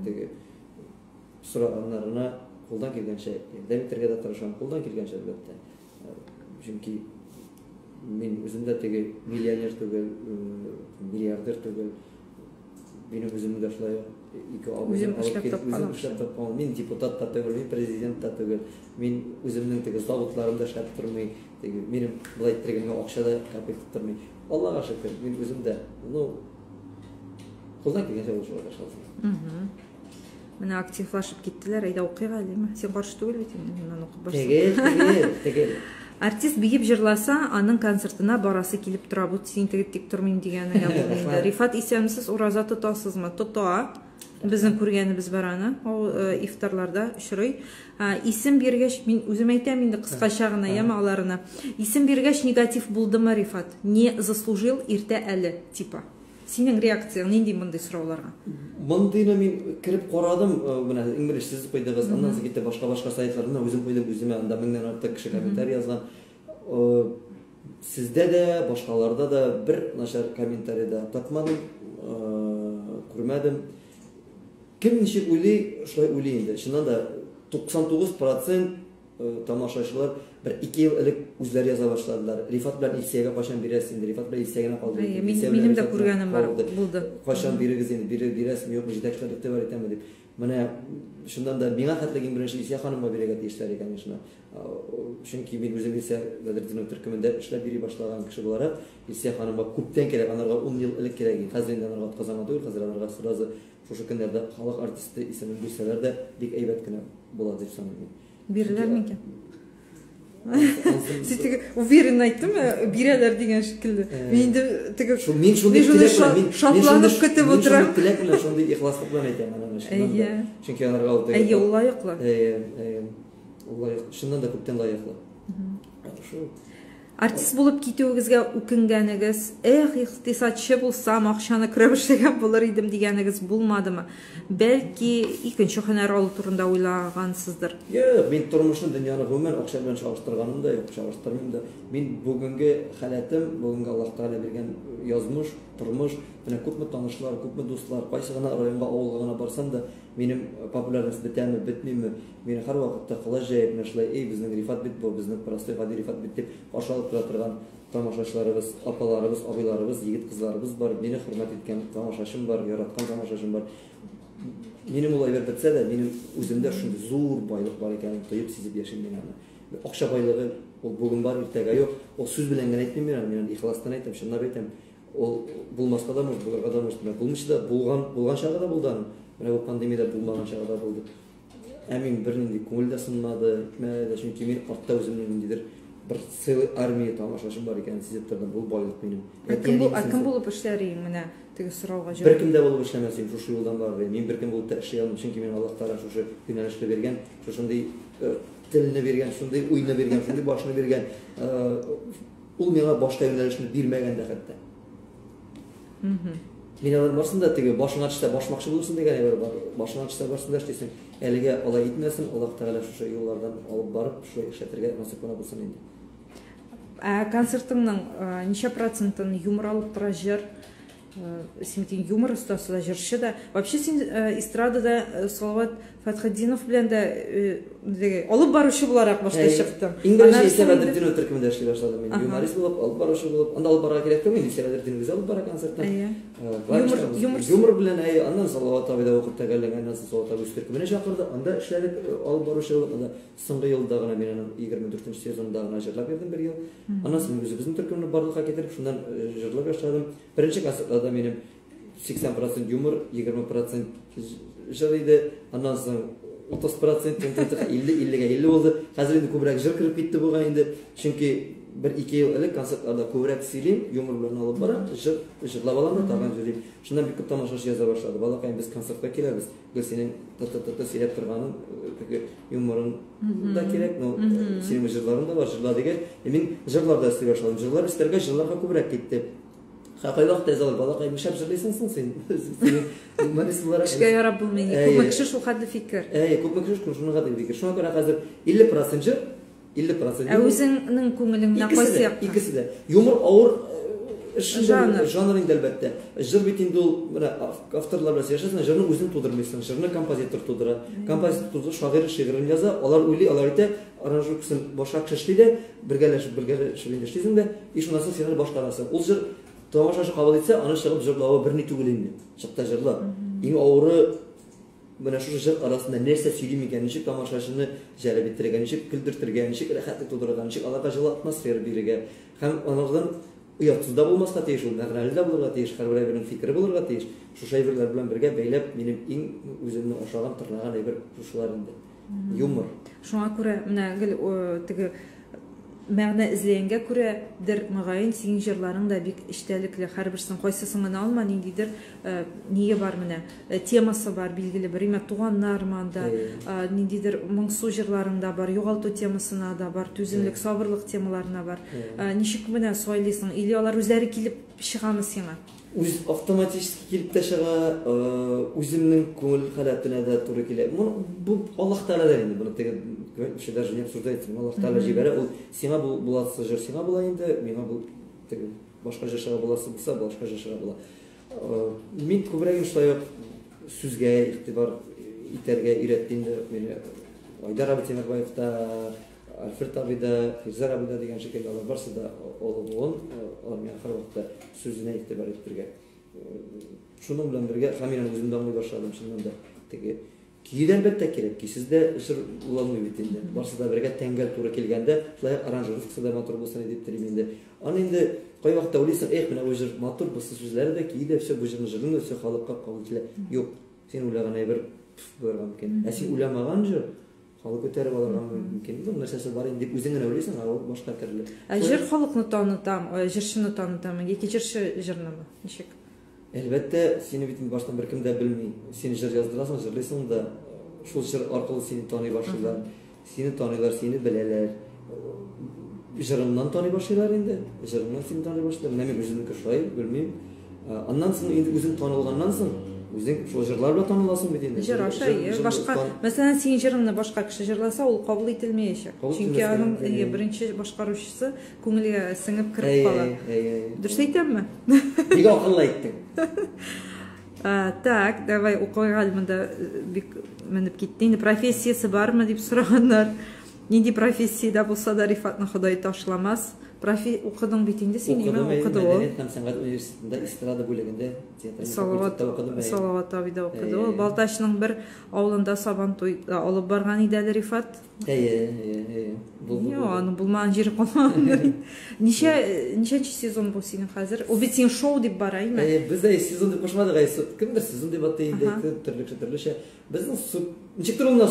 Теге сораганнарына кулдан килгәнчә ярдәм итәргә дә тырышам, кулдан килгәнчә, әлбәттә. Чөнки мин үзем дә теге миллионер түгел, миллиардер түгел. Минем үземнең дә шулай ике абыем алып килеп, үзем эшләп тапкан. Мин депутат та түгел, мин президент та түгел. Мин үземнең теге заводларым да эшләп тормый. Теге минем былай иттереп акча да капель тормый. Аллага шөкер, мин үзем дә, ну, кулдан килгәнчә булышырга тырышабыз. Менә активлашып киттеләр, әйдә укыйк әле. Син каршы түгел бит инде, моннан укып башласаң. Тегел, тегел, тегел. Артист биеп җырласа, аның концертына барасы килеп тора. Бу син теге тик тормыйм дигәнеңә булды инде. Рифат, исәнмесез, ураза тотасызмы? Тота. Безнең күргәнебез бар аны. Ул ифтарларда очрый. Исем биргәч, мин үзем әйтәм инде кыскача гына, яме аларына. Исем биргәч негатив булдымы, Рифат? Не заслужил, иртә әле, типа. Синең реакцияң нинди мондый сорауларга? Мондыйны мин кереп карадым, менә иң беренче сез куйдыгыз, аннан соң китте башка-башка сайтларны үзем куйдым, үземә анда меңнән артык кеше комментарий язган. Сездә дә, башкаларда да бер начар комментарий да тапмадым, күрмәдем. Кем ничек уйлый, шулай уйлый инде. Чыннан да 99% Тамашачылар бер 2 ел элек үзләре яза башладылар. Рифат белән Илсиягә кайчан бирәсез инде? Рифат белән Илсия генә калды. Әйе, минем дә күргәнем бар булды. Кайчан бирегез инде? Бирер, бирәсезме, юкмы? Җитәкчеләр игътибар итәме дип. Менә чыннан да миңа хәтле иң беренче Илсия ханымга бирергә тиешләр икән, конечно. Чөнки мин үзем Илсия Бәдретдинова төркемендә эшләп йөри башлаган кеше буларак, Илсия ханымга күптән кирәк, анарга 10 ел элек кирәк иде. Хәзер инде анарга атказанган түгел, хәзер анарга сразу шушы көннәрдә халык артисты исемен бирсәләр дә бик әйбәт кенә була дип саныйм мин. Биреләр микән? Сез теге уверенно әйттеме, бирәләр дигән шикелле. Мин инде теге Шул мин шундый теләк белән, мин шатланып көтеп утырам. Мин шундый теләк белән, шундый ихласлык белән әйтәм аны чыннан да. Чөнки анарга ул теге. Әйе, ул лаеклы. Әйе, әйе. Ул лаек, чыннан да күптән лаеклы. Шул. Артист булып китүегезгә үкенгәнегез, эх, икътисадчы булсам, акчаны көрәп эшләгән булыр идем дигәнегез булмадымы? Бәлки, икенче һөнәр алу турында уйлагансыздыр? Юк, мин тормышны, дөньяны гомумән акча белән чагыштырганым да юк, чагыштырмыйм да. Мин бүгенге халәтем, бүгенге Аллаһ Тәгалә биргән язмыш, тормыш, менә күпме танышлар, күпме дуслар, кайсы гына районга, авылга гына барсам да, минем популярность бетәме, бетмиме, Мине һәрвакытта колач җәеп, менә шулай, Эй, безнең Рифат бит бу, безнең простой гади Рифат бит, дип каршы алып тора торган тамашачыларыбыз, апаларыбыз, абыйларыбыз, егет-кызларыбыз бар. Мине хөрмәт иткән тамашачым бар, яраткан тамашачым бар. Минем ул әйбер бетсә дә, минем үземдә шундый зур байлык бар икәнен тоеп, сизеп яшим мин аны. Акча байлыгы ул бүген бар, иртәгә юк. Ул сүз белән генә әйтмим мин аны, мин аны ихластан әйтәм, чынлап әйтәм. Ул булмаска да может, булырга да может. Менә булмыйча да булган, булган чагы да булды аның. Менә бу пандемиядә булмаган чагы да булды. Ә мин бернинди күңел дә сынмады, итмәде дә, чөнки мин артта үземнең ниндидер бер целый армия тамашачым бар икәнен сизеп тордым. Бу байлык минем. Ә кем, бу, ә кем булып эшләр идең менә теге сорауга җавап? Беркем дә булып эшләмәс идем, шушы юлдан барыр идем. Мин беркем булып та эшли алмыйм, чөнки миңа Аллаһ Тәгалә шушы юнәлешне биргән, шушындый э, телне биргән, шундый уйны биргән, шундый башны биргән. Э, ул миңа башка юнәлешне бирмәгән дә хәтта. Мин алар барсын да теге башыңа төшсә башмакчы булырсың дигән әйбер бар. Башыңа төшсә барсын да эшлисең. Әлегә алай итмәсен, Аллаһ Тәгалә шушы юллардан алып барып, шулай эшләтергә насыйп кына булсын инде. Ә концертыңның ничә процентын юмор алып тора, җыр? Син бит юмор остасы да, җырчы да. Вообще син эстрадада Салават Фәтхетдинов белән дә теге алып баручы буларак башта чыктың. Иң беренче Илсә Бәдретдинова төркемендә эшли башладым мин. Юморист булып, алып баручы булып. Анда алып барырга кирәк түгел, Илсә Бәдретдинов үзе алып бара концертны. Юмор, юмор. Юмор белән, әйе, аннан Салават абый да укып тәгәрләгән, аннан Салават абый үз төркеменә чакырды. Анда эшләдек, алып баручы булып. Анда соңгы елда гына мин аның 24 сезонында гына җырлап йөрдем бер ел. Аннан соң үзебезнең төркемне барлыкка китереп, шуннан җырлап башладым. Беренче концертларда минем 80 процент юмор, 20 процент җыр иде. Аннан соң 30 процент, 50, 50-гә 50 булды. Хәзер инде күбрәк җыр кереп китте бугай инде. Чөнки бер ике ел элек концертларда күбрәк сөйлим, юмор белән алып барам, җыр җырлап алам да тагын җырлыйм. Шуннан бик күп тамашачы яза башлады. Балакаем, без концертка киләбез. Гел синең т-т-т сөйләп торганың, теге юморың да кирәк, но синең җырларың да бар, җырла дигәч, мин җырлар да өсти башладым. Җырлар өстәргә җырларга күбрәк китте. Кайвакытта язалар, балакай, нишләп җырлыйсың соң син? Синең юморист буларак. Кешегә ярап булмый. Күпме кеше шул хәтле фикер. Әйе, күпме кеше шуның хәтле фикер. Шуңа күрә хәзер 50% җыр, 50% Ә үзеңнең күңелең менә кайсы якта? Икесе дә. Юмор авыр эш жанр, жанр инде әлбәттә. Җыр бит инде ул менә авторлар белән сөйләшәсең, җырны үзең тудырмыйсың. Җырны композитор тудыра. Композитор тудыра, шагыйрь шигырен яза, алар уйлый, алар әйтә, аранжировкасын башка кеше эшли дә, бергәләшеп, бергәләшеп инде эшлисең дә, и шуннан соң син аны башкарасың. Ул җыр тамашачы кабул итсә, аны чыгып җырлавы берни түгел инде. Чык та җырла. Иң авыры менә шушы җыр арасында нәрсә сөйлим икән, ничек тамашачыны җәлеп иттерергә, ничек көлдертергә, ничек рәхәтлек тудырырга, ничек аларга җылы атмосфера бирергә. Һәм анардан оятсыз да булмаска тиеш, ул мәгънәле дә булырга тиеш, һәрбер әйбернең фикере булырга тиеш. Шушы әйберләр белән бергә бәйләп, минем иң үземне ашаган, тырнаган әйбер шушылар инде. Юмор. Шуңа күрә менә гел теге мәгънә эзләгәнгә күрәдер, мөгаен, синең җырларың да бик эчтәлекле, һәрберсен кайсысын гына алма, ниндидер ние бар менә, темасы бар билгеле бер, имә туганнармы анда, ниндидер моңсу җырларың да бар, югалту темасына да бар, түземлек, сабырлык темаларына бар. Ничек менә сайлыйсың, или алар үзләре килеп чыгамы сиңа? Үз автоматически килеп тә чыга, үземнең күңел халәтенә дә туры килә. Моны бу Аллаһ Тәгаләдән инде, моны теге вообще даже не обсуждается. Аллаһ Тәгалә җибәрә, ул сиңа бу буласы җыр сиңа була инде, миңа бу теге башка җыр чыга буласы булса, башка җыр чыга була. Мин күбрәк шулай ук сүзгә игътибар итәргә өйрәтте инде мине. Айдар абый Тимербаев та, Альфред абый да, Фирзәр абый да дигән шикелле, алар барысы да олы буын, алар миңа һәрвакытта сүзенә игътибар иттерергә. Шуның белән бергә һәм мин аны үзем дә аңлый башладым, чыннан да. Теге көе дә әлбәттә кирәк, көйсез дә җыр була алмый бит инде. Барысы да бергә тәңгәл туры килгәндә, шулай ук аранжировкасы да матур булсын дип телим инде. Аны инде кайвакытта уйлыйсың, эх, менә бу җыр матур, бусы сүзләре дә, көе дә, все, бу җырны җырлыйм да, все, халыкка кабул ителә. Юк, син уйлаган әйбер булырга мөмкин. Ә син уйламаган җыр халык күтәреп алырга мөмкин. Бу нәрсәсе бар инде дип үзең генә уйлыйсың, ә ул башка төрле. Ә җыр халыкны танытам, җырчыны танытамы яки җырчы җырнымы? Ничек? Әлбәттә, сине бит баштан беркем дә белми. Син җыр яздырасың, җырлыйсың да, шул җыр аркылы сине таный башлыйлар. Сине таныйлар, сине беләләр. Җырыңнан таный башлыйлар инде. Җырыңнан сине таный башлыйлар. Менә мин үземнеке шулай, белмим. Аннан соң инде үзең танылганнан соң, үзең шул җырлар белән таныласың бит инде. Җыр аша, башка, мәсәлән, синең җырыңны башка кеше җырласа, ул кабул ителмәячәк. Чөнки аның беренче башкаручысы күңелгә сеңеп кереп кала. Дөрес әйтәмме? Бик акыллы әйттең. Так, давай укыйк әле монда бик менеп китте. Инде профессиясе бармы дип сораганнар. Нинди профессиядә булса да Рифатны Ходай ташламас. Профи укыдың бит инде син, ниме укыды ул? Мәдәният һәм сәнгать университетында эстрада бүлегендә театраль факультетта укыдым. Салават абый да укыды ул. Балтачның бер авылында Сабантуй алып барган иде әле Рифат. Әйе, әйе, әйе. Булды. Юк, аның булмаган җире калмаган. Ничә, ничәнче сезон бу синең хәзер? Ул бит синең шоу дип бара, әйме? Әйе, без дә сезон дип кушмадык, әйе, кемдер сезон дип атый инде, төрлечә, төрлечә. Безнең ничектер ул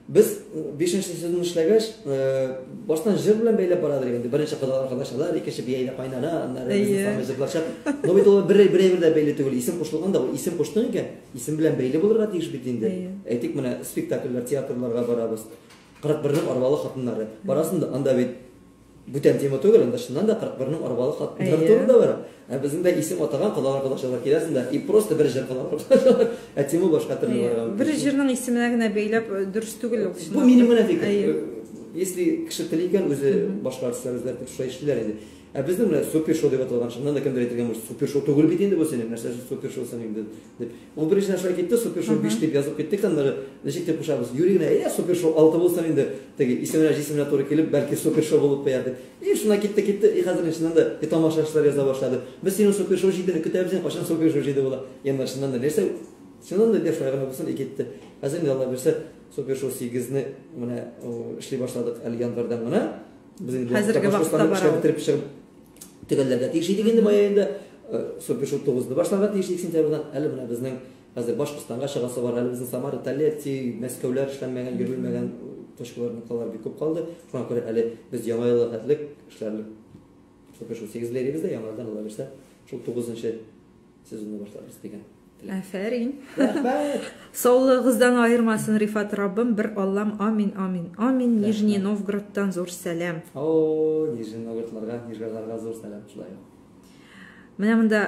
без бишенче сезон эшләгәч, баштан җыр белән бәйләп барадыр инде. Беренче кодалар кодачалар, икенче биәйдә кайнана, аннары безнең самый җырлар чыга. Но бит ул бер бер әйбер дә бәйле түгел. Исем кушылган да, ул исем куштың икән, исем белән бәйле булырга тиеш бит инде. Әйтик, менә спектакльләр, театрларга барабыз. 41-нең арбалы хатыннары. Барасың да, анда бит бүтән тема түгел, анда чыннан да 41-нең арбалы хатыннары турында бара. Ә безнең дә исем атаган кодалар кодачалар киләсең дә, и просто бер җыр кодалар кодачалар. Ә тема башка төрле барган. Бер җырның исеменә генә бәйләп дөрес түгел ул. Бу минем генә фикер. Если кеше тели икән, үзе башка артистлар үзләре шулай эшлиләр инде. Ә безнең менә супер шоу дип аталган, чыннан да кемдер әйтергә мөмкин, супер шоу түгел бит инде бу синең, нәрсәсе супер шоу соң инде дип. Ул беренчедән шулай китте, супер шоу 5 дип язып киттек, аннары ничек дип кушабыз, юри генә, әйдә супер шоу 6 булсын инде, теге исеменә җисеменә туры килеп, бәлки супер шоу булып куяр дип. И шуннан китте, китте, и хәзер чыннан да и тамашачылар яза башлады. Без синең супер шоу 7-не көтәбез инде, кайчан супер шоу 7 була? Яннар чыннан да нәрсә, чыннан да дә шулай гына булсын, и китте. Хәзер инде Алла бирсә, супер шоу 8-не менә эшли башладык әле январьдан гына. Без инде хәзерге вакытта бара. Бетереп чыгып төгәлләргә тиеш идек инде май аенда. Супер шоу 9-ны башларга тиеш идек сентябрьдән. Әле менә безнең хәзер Башкортстанга чыгасы бар, әле безнең Самара, Тольятти, Мәскәүләр эшләнмәгән, йөрелмәгән точкалар, нокталар бик күп калды. Шуңа күрә әле без яңа елга хәтлек эшләрлек. Супер шоу 8 белән йөрибез дә, яңа елдан Алла бирсә, шул 9-нчы сезонны башларбыз дигән. Афәрин. Рәхмәт. Саулыгыгыздан аермасын, Рифат, Раббым, бер Аллам, амин, амин, амин. Нижний Новгородтан зур сәлам. О, Нижний Новгородтларга, Нижгарларга зур сәлам шулай ук. Менә монда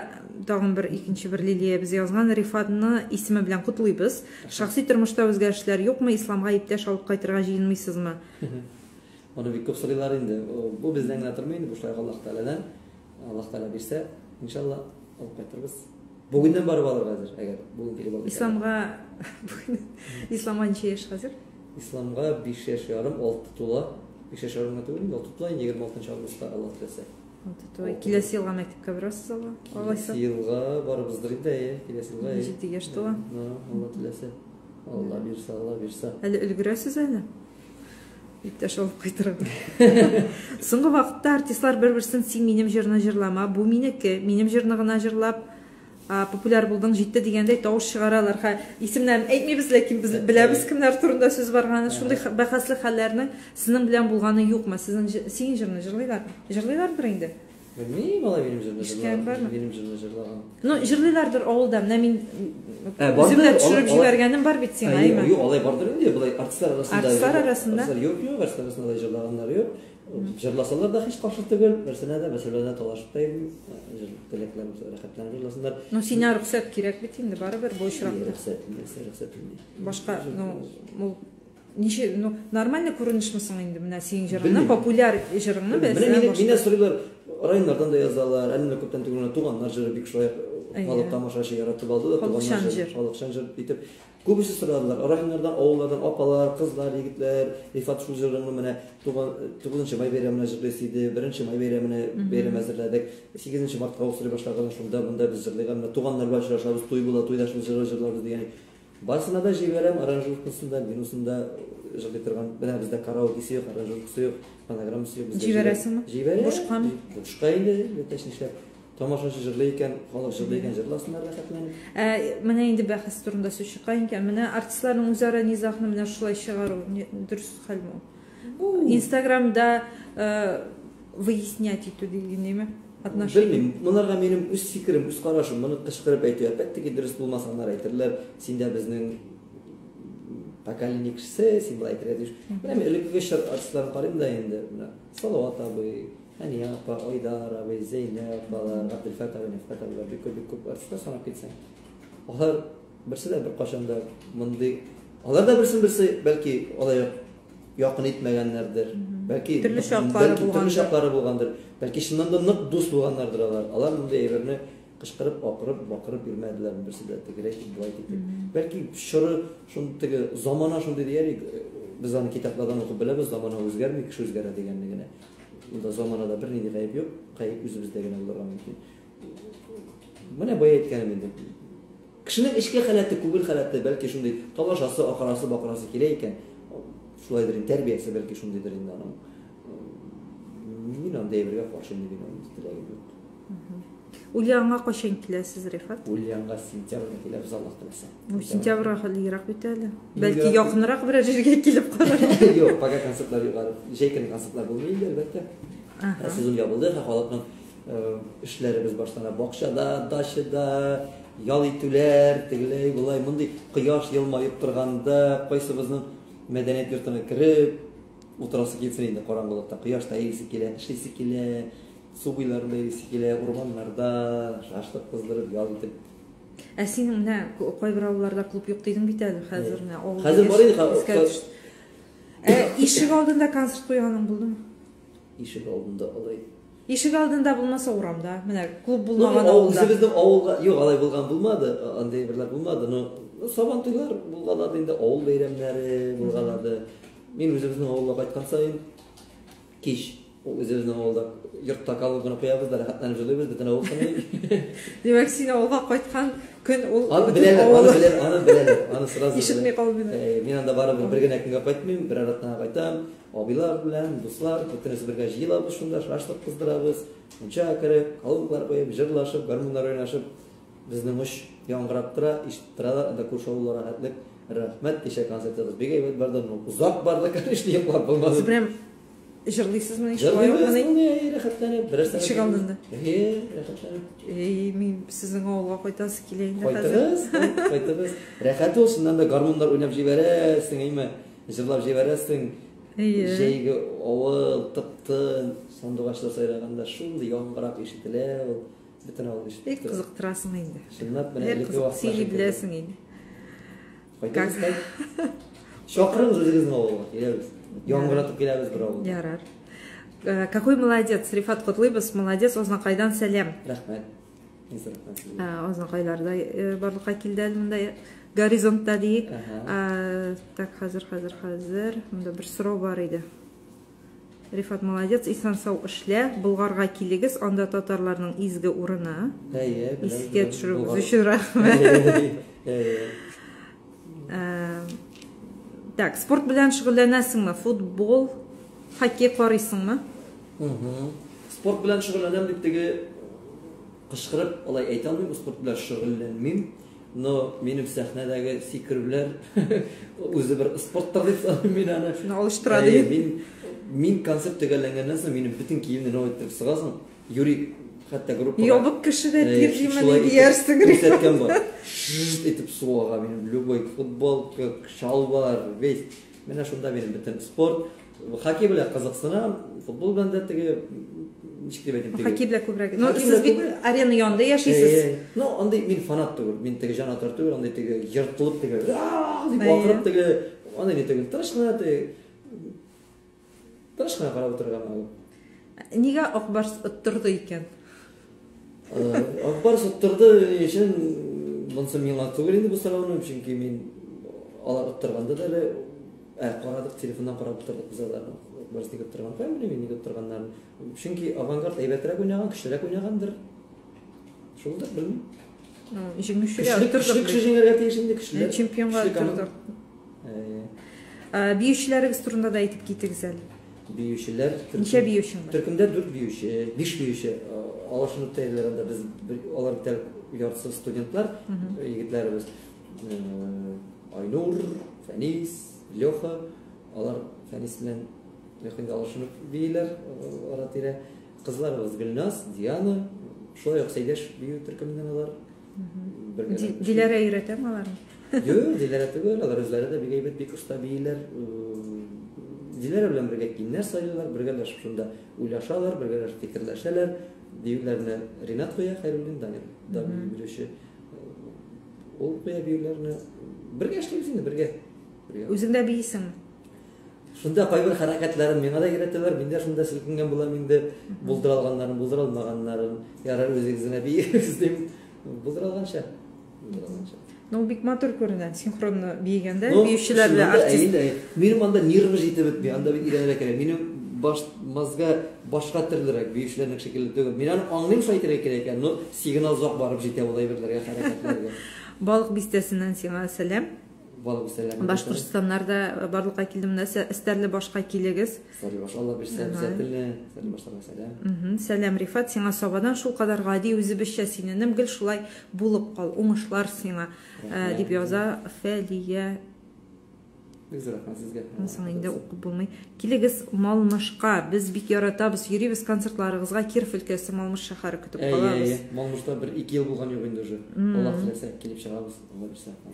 тагын бер икенче бер Лилия без язган. Рифатны исеме белән котлыйбыз. Шәхси тормышта үзгәрешләр юкмы? Исламга иптәш алып кайтырга җыенмыйсызмы? Моны бик күп сорыйлар инде. Бу бездән генә тормый инде, бу шулай Аллаһ Тәгаләдән. Аллаһ Тәгалә бирсә, иншалла, алып кайтырбыз. Бүгеннән барып алырга әзер, әгәр бүген килеп алып. Исламга Исламга ничә яшь хәзер? Исламга 5 яшь ярым, 6 тула. 5 яшь ярым гына түгел, 6 тула, 26 августта Аллаһ теләсә. 6 тула. Киләсе елга мәктәпкә барасыз алла? Киләсе елга барыбыздыр инде, әйе, киләсе елга. 7 яшь тула. Алла теләсә. Алла бирсә, Алла бирсә. Әле өлгерәсез әле? Иптәш алып кайтырга. Соңгы вакытта артистлар бер-берсен син минем җырны җырлама, бу минеке, минем җырны гына җырлап, популяр булдың, җитте дигәндәй тавыш чыгаралар. Ха, исемнәрен әйтмибез, ләкин без беләбез кемнәр турында сүз барганын. Шундый бәхәсле хәлләрнең сезнең белән булганы юкмы? Сезнең синең җырны җырлыйлармы? Җырлыйлардыр инде. Белмим, алай минем җырны җырлаган. Минем җырны җырлаган. Ну, җырлыйлардыр авылда. Менә мин үзем дә төшереп җибәргәнем бар бит сиңа, әйме? Юк, алай бардыр инде. Болай артистлар арасында. Артистлар арасында. Артистлар юк, юк, артистлар арасында алай җырлаганнар юк. Җырласалар да һич каршы түгел. Берсенә дә, берсе белән дә талашып та йөрмим. Җыр теләкләр булса, рәхәтләнеп җырласыннар. Ну, сиңа рөхсәт кирәк бит инде, барыбер бу очракта. Рөхсәт, нәрсә рөхсәт инде. Башка, ну, ул ничә, ну, нормальный күренешме соң инде менә синең җырыңны, популяр җырыңны белсә. Менә мине сорыйлар, районнардан да язалар, әле менә күптән түгел генә туганнар җыры бик шулай Халык тамашачы яратып алды да, Халыкчан җыр. Халыкчан җыр итеп. Күбесе сорадылар. Районнардан, авыллардан апалар, кызлар, егетләр, Рифат, шул җырыңны менә 9 май бәйрәменә җырлыйсы иде, 1 май бәйрәменә бәйрәм әзерләдек. 8 мартка ук сорый башлаган, шунда монда без җырлыйк, менә туганнар белән очрашабыз, туй була, туйда шул җырны җырларбыз дигән. Барысына да җибәрәм, аранжировкасын да, минусын да җырлый торган. Менә бездә караокесы юк, аранжировкасы юк, фонограммасы юк. Җибәрәсеңме? Җибәрәм. Бушкамы? Бушка инде, бөтәш нишләп. Тамашачы җырлый икән, халык җырлый икән, җырласыннар рәхәтләнеп. Менә инде бәхәс турында сүз чыккан икән, менә артистларның үзара низагны менә шулай чыгару дөрес хәлме ул? Инстаграмда выяснять итү дигәннеме? Отношения. Белмим, монарга минем үз фикерем, үз карашым, моны кычкырып әйтү, әлбәттә ки, дөрес булмас, аннары әйтерләр, син дә безнең поколение кешесе, син болай әйтергә тиеш. Менә мин элеккеге чор артистларын карыйм да инде, менә Салават абый, Хәния апа, Айдар абый, Зәйнәб апалар, Габделфәт абый, Нәфкать абыйлар, бик күп, бик күп артистлар санап китсәң. Алар берсе дә беркайчан да мондый, алар да берсен берсе бәлки алай ук якын итмәгәннәрдер. Бәлки төрле чаклары булгандыр. Төрле чаклары булгандыр. Бәлки чыннан да нык дус булганнардыр алар. Алар мондый әйберне кычкырып, акырып, бакырып йөрмәделәр берсе дә тегеләй итеп, болай итеп. Бәлки чоры шундый, теге замана шундый дияр идек. Без аны китаплардан укып беләбез, замана үзгәрми, кеше үзгәрә дигәнне генә. Монда заманада бернинди гаеп юк, гаеп үзебездә генә булырга мөмкин. Менә бая әйткәнем инде. Кешенең эчке халәте, күңел халәте, бәлки шундый талашасы, акырасы, бакырасы килә икән, шулайдыр инде, тәрбиясе бәлки шундыйдыр инде аның. Мин андый әйбергә каршы инде, мин андый теләгем юк. Ульянга кайчан киләсез, Рифат? Ульянга сентябрьдә киләбез, Аллаһ теләсә. Ну, сентябрьгә хәле ерак бит әле. Бәлки якынрак берәр җиргә килеп карар. Юк, пока концертлар юк әле. Җәй көне концертлар булмый инде, әлбәттә. Сезон ябылды, халыкның эшләребез башлана. Бакчада, дачада, ял итүләр, тегеләй, болай, мондый кояш елмаеп торганда, кайсыбызның мәдәният йортына кереп утырасы килсен инде караңгылыкта. Кояшта йөрисе килә, эшлисе килә. Су буйларында йөрисе килә, урманнарда шашлык кыздырып, ял итеп. Ә синең менә кайбер авылларда клуб юк дидең бит әле, хәзер менә авыл. Хәзер бар инде. Ә ишек алдында концерт куйганың булдымы? Ишек алдында алай. Ишек алдында булмаса урамда, менә клуб булмаган авылда. Үзебезнең авылга, юк, алай булган булмады, андый әйберләр булмады, но сабан туйлар булгалады инде, авыл бәйрәмнәре булгалады. Мин үзебезнең авылга кайткан саен кич үзебезнең авылда йортта колонканы куябыз да рәхәтләнеп җырлыйбыз, бөтен авыл тыңлый. Димәк, син авылга кайткан көн ул аны беләләр, аны беләләр, аны беләләр, аны сразу ишетми калмыйлар. Мин анда барыбер бер генә көнгә кайтмыйм, берәр атнага кайтам. Абыйлар белән, дуслар, бөтенесе бергә җыелабыз шунда, шашлык кыздырабыз, мунча кереп, колонкалар куеп, җырлашып, гармуннар уйнашып, безнең оч яңгырап тора, ишетеп торалар, анда күрше авыллар рәхәтлек. Рәхмәт, кичә концертыгыз бик әйбәт барды, но озак барды, конечно, йоклап булмады. Прям җырлыйсызмыни? Җырлыйбыз, ой, рәхәтләнеп, берәр сәгать. Ишек алдында. Әйе, рәхәтләнеп. Эй, мин сезнең авылга кайтасы килә инде хәзер. Кайтыгыз, кайтыгыз. Рәхәт ул, чыннан да гармуннар уйнап җибәрәсең, әйме, җырлап җибәрәсең. Әйе. Җәйге авыл, тып-тын, сандугачлар сайраганда шундый яңгырап ишетелә ул. Бөтен авыл ишетеп Бик кызыктырасың инде. Чынлап, менә элекке вакытлар. Сөйли беләсең инде. Кайтыгыз, кайт. Чакырыгыз үзегезнең авылга, киләбез. Яңгыратып киләбез бер авылга. Ярар. Какой молодец, Рифат Котлыйбыз, молодец, Ознакайдан сәлам. Рәхмәт. Ознакайларда барлыкка килде әле монда горизонтта диек. Так, хәзер, хәзер, хәзер. Монда бер сорау бар иде. Рифат молодец, исән сау эшлә, Болгарга килегез, анда татарларның изге урыны. Әйе, беләм. Искә төшерүегез өчен рәхмәт. Әйе. Так, спорт белән шөгыльләнәсеңме? Футбол, хоккей карыйсыңмы? Спорт белән шөгыльләнәм дип теге кычкырып алай әйтә алмыйм, спорт белән шөгыльләнмим. Но минем сәхнәдәге сикерүләр үзе бер спорттыр дип саныйм мин аны. Шуны алыштыра ди. Мин концерт төгәлләнгәннән соң минем бөтен киемне новый итеп сыгасың. Юри хәтта группага. Ябык кеше дә тирҗимени диярсең. Күрсәткән бар. Шшт итеп су ага минем любой футболка, чалбар, весь. Менә шунда минем бөтен спорт. Хоккей белән кызыксынам, футбол белән дә теге ничек дип әйтим теге. Хоккей белән күбрәк. Ну, сез бит арена янында яшисез. Ну, андый мин фанат түгел, мин теге җанатар түгел, андый теге ертылып теге дип акырып теге андый не түгел. Тыныч кына теге тыныч кына карап утырырга могу. Нигә Ак Барс оттырды икән? Ак Барс оттырды, ни өчен? Монысы миңа түгел инде бу сорауны, чөнки мин алар оттырганда да әле карадык, телефоннан карап утырдык без аларны. Ак Барс нигә оттырган, каян белим мин нигә оттырганнарын. Чөнки Авангард әйбәтрәк уйнаган, көчлерәк уйнагандыр. Шулдыр, белмим. Ну, җиңүчегә оттырдык. Көчле кеше җиңәргә тиеш инде, көчле. Чемпионга оттырдык. Биючеләрегез турында да әйтеп китегез әле. Биючеләр. Ничә биючең бар? Төркемдә 4 биюче, 5 биюче. Алашынып та иделәр анда без алар бит әле яртысы студентлар, егетләребез. Айнур, Фәнис, Леха, алар Фәнис белән Леха инде алышынып бииләр ара-тирә. Кызларыбыз Гөлназ, Диана, шулай ук Сәйдәш бию төркеменнән алар. Диләрә өйрәтәме аларны? Юк, Диләрә түгел, алар үзләре дә бик әйбәт, бик оста бииләр. Диләрә белән бергә киемнәр сайлыйлар, бергәләшеп шунда уйлашалар, бергәләшеп фикерләшәләр. Биюләрне Ринат куя, Хәйруллин, Данир да бию бирүче. Ул куя биюләрне. Бергә эшлибез инде, бергә. Үзең дә биисеңме? Шунда кайбер хәрәкәтләрен миңа да өйрәтәләр, мин дә шунда селкенгән булам инде. Булдыра алганнарын, булдыра алмаганнарын. Ярар, үзегез генә биегез дим. Булдыра алганча. Булдыра алганча. Ну, бик матур күренә, синхронно биегәндә, биючеләр белән артист. Минем анда нервы җитеп бетми, анда бит өйрәнергә кирәк. Минем баш мозга башка төрлерәк, биючеләрнең шикелле түгел. Мин аны аңлыйм шулай әйтергә кирәк икән, но сигнал озак барып җитә ул әйберләргә, хәрәкәтләргә. Балык бистәсеннән сиңа сәлам. Балык бистәләреннән. Башкортстаннар да барлыкка килде монда. Стәрлебашка килегез. Стәрлебаш, Алла бирсә, обязательно. Стәрлебашларга сәлам. Сәлам, Рифат, сиңа Сабадан шулкадәр гади, үзебезчә син энем, гел шулай булып кал. Уңышлар сиңа, дип яза Фәлия. Бик зур рәхмәт сезгә. Соң инде укып булмый. Килегез Малмышка, без бик яратабыз, йөрибез концертларыгызга. Киров өлкәсе Малмыш шәһәре көтеп калабыз. Әйе, Малмышта бер ике ел булган юк инде уже. Алла теләсә, килеп чыгабыз.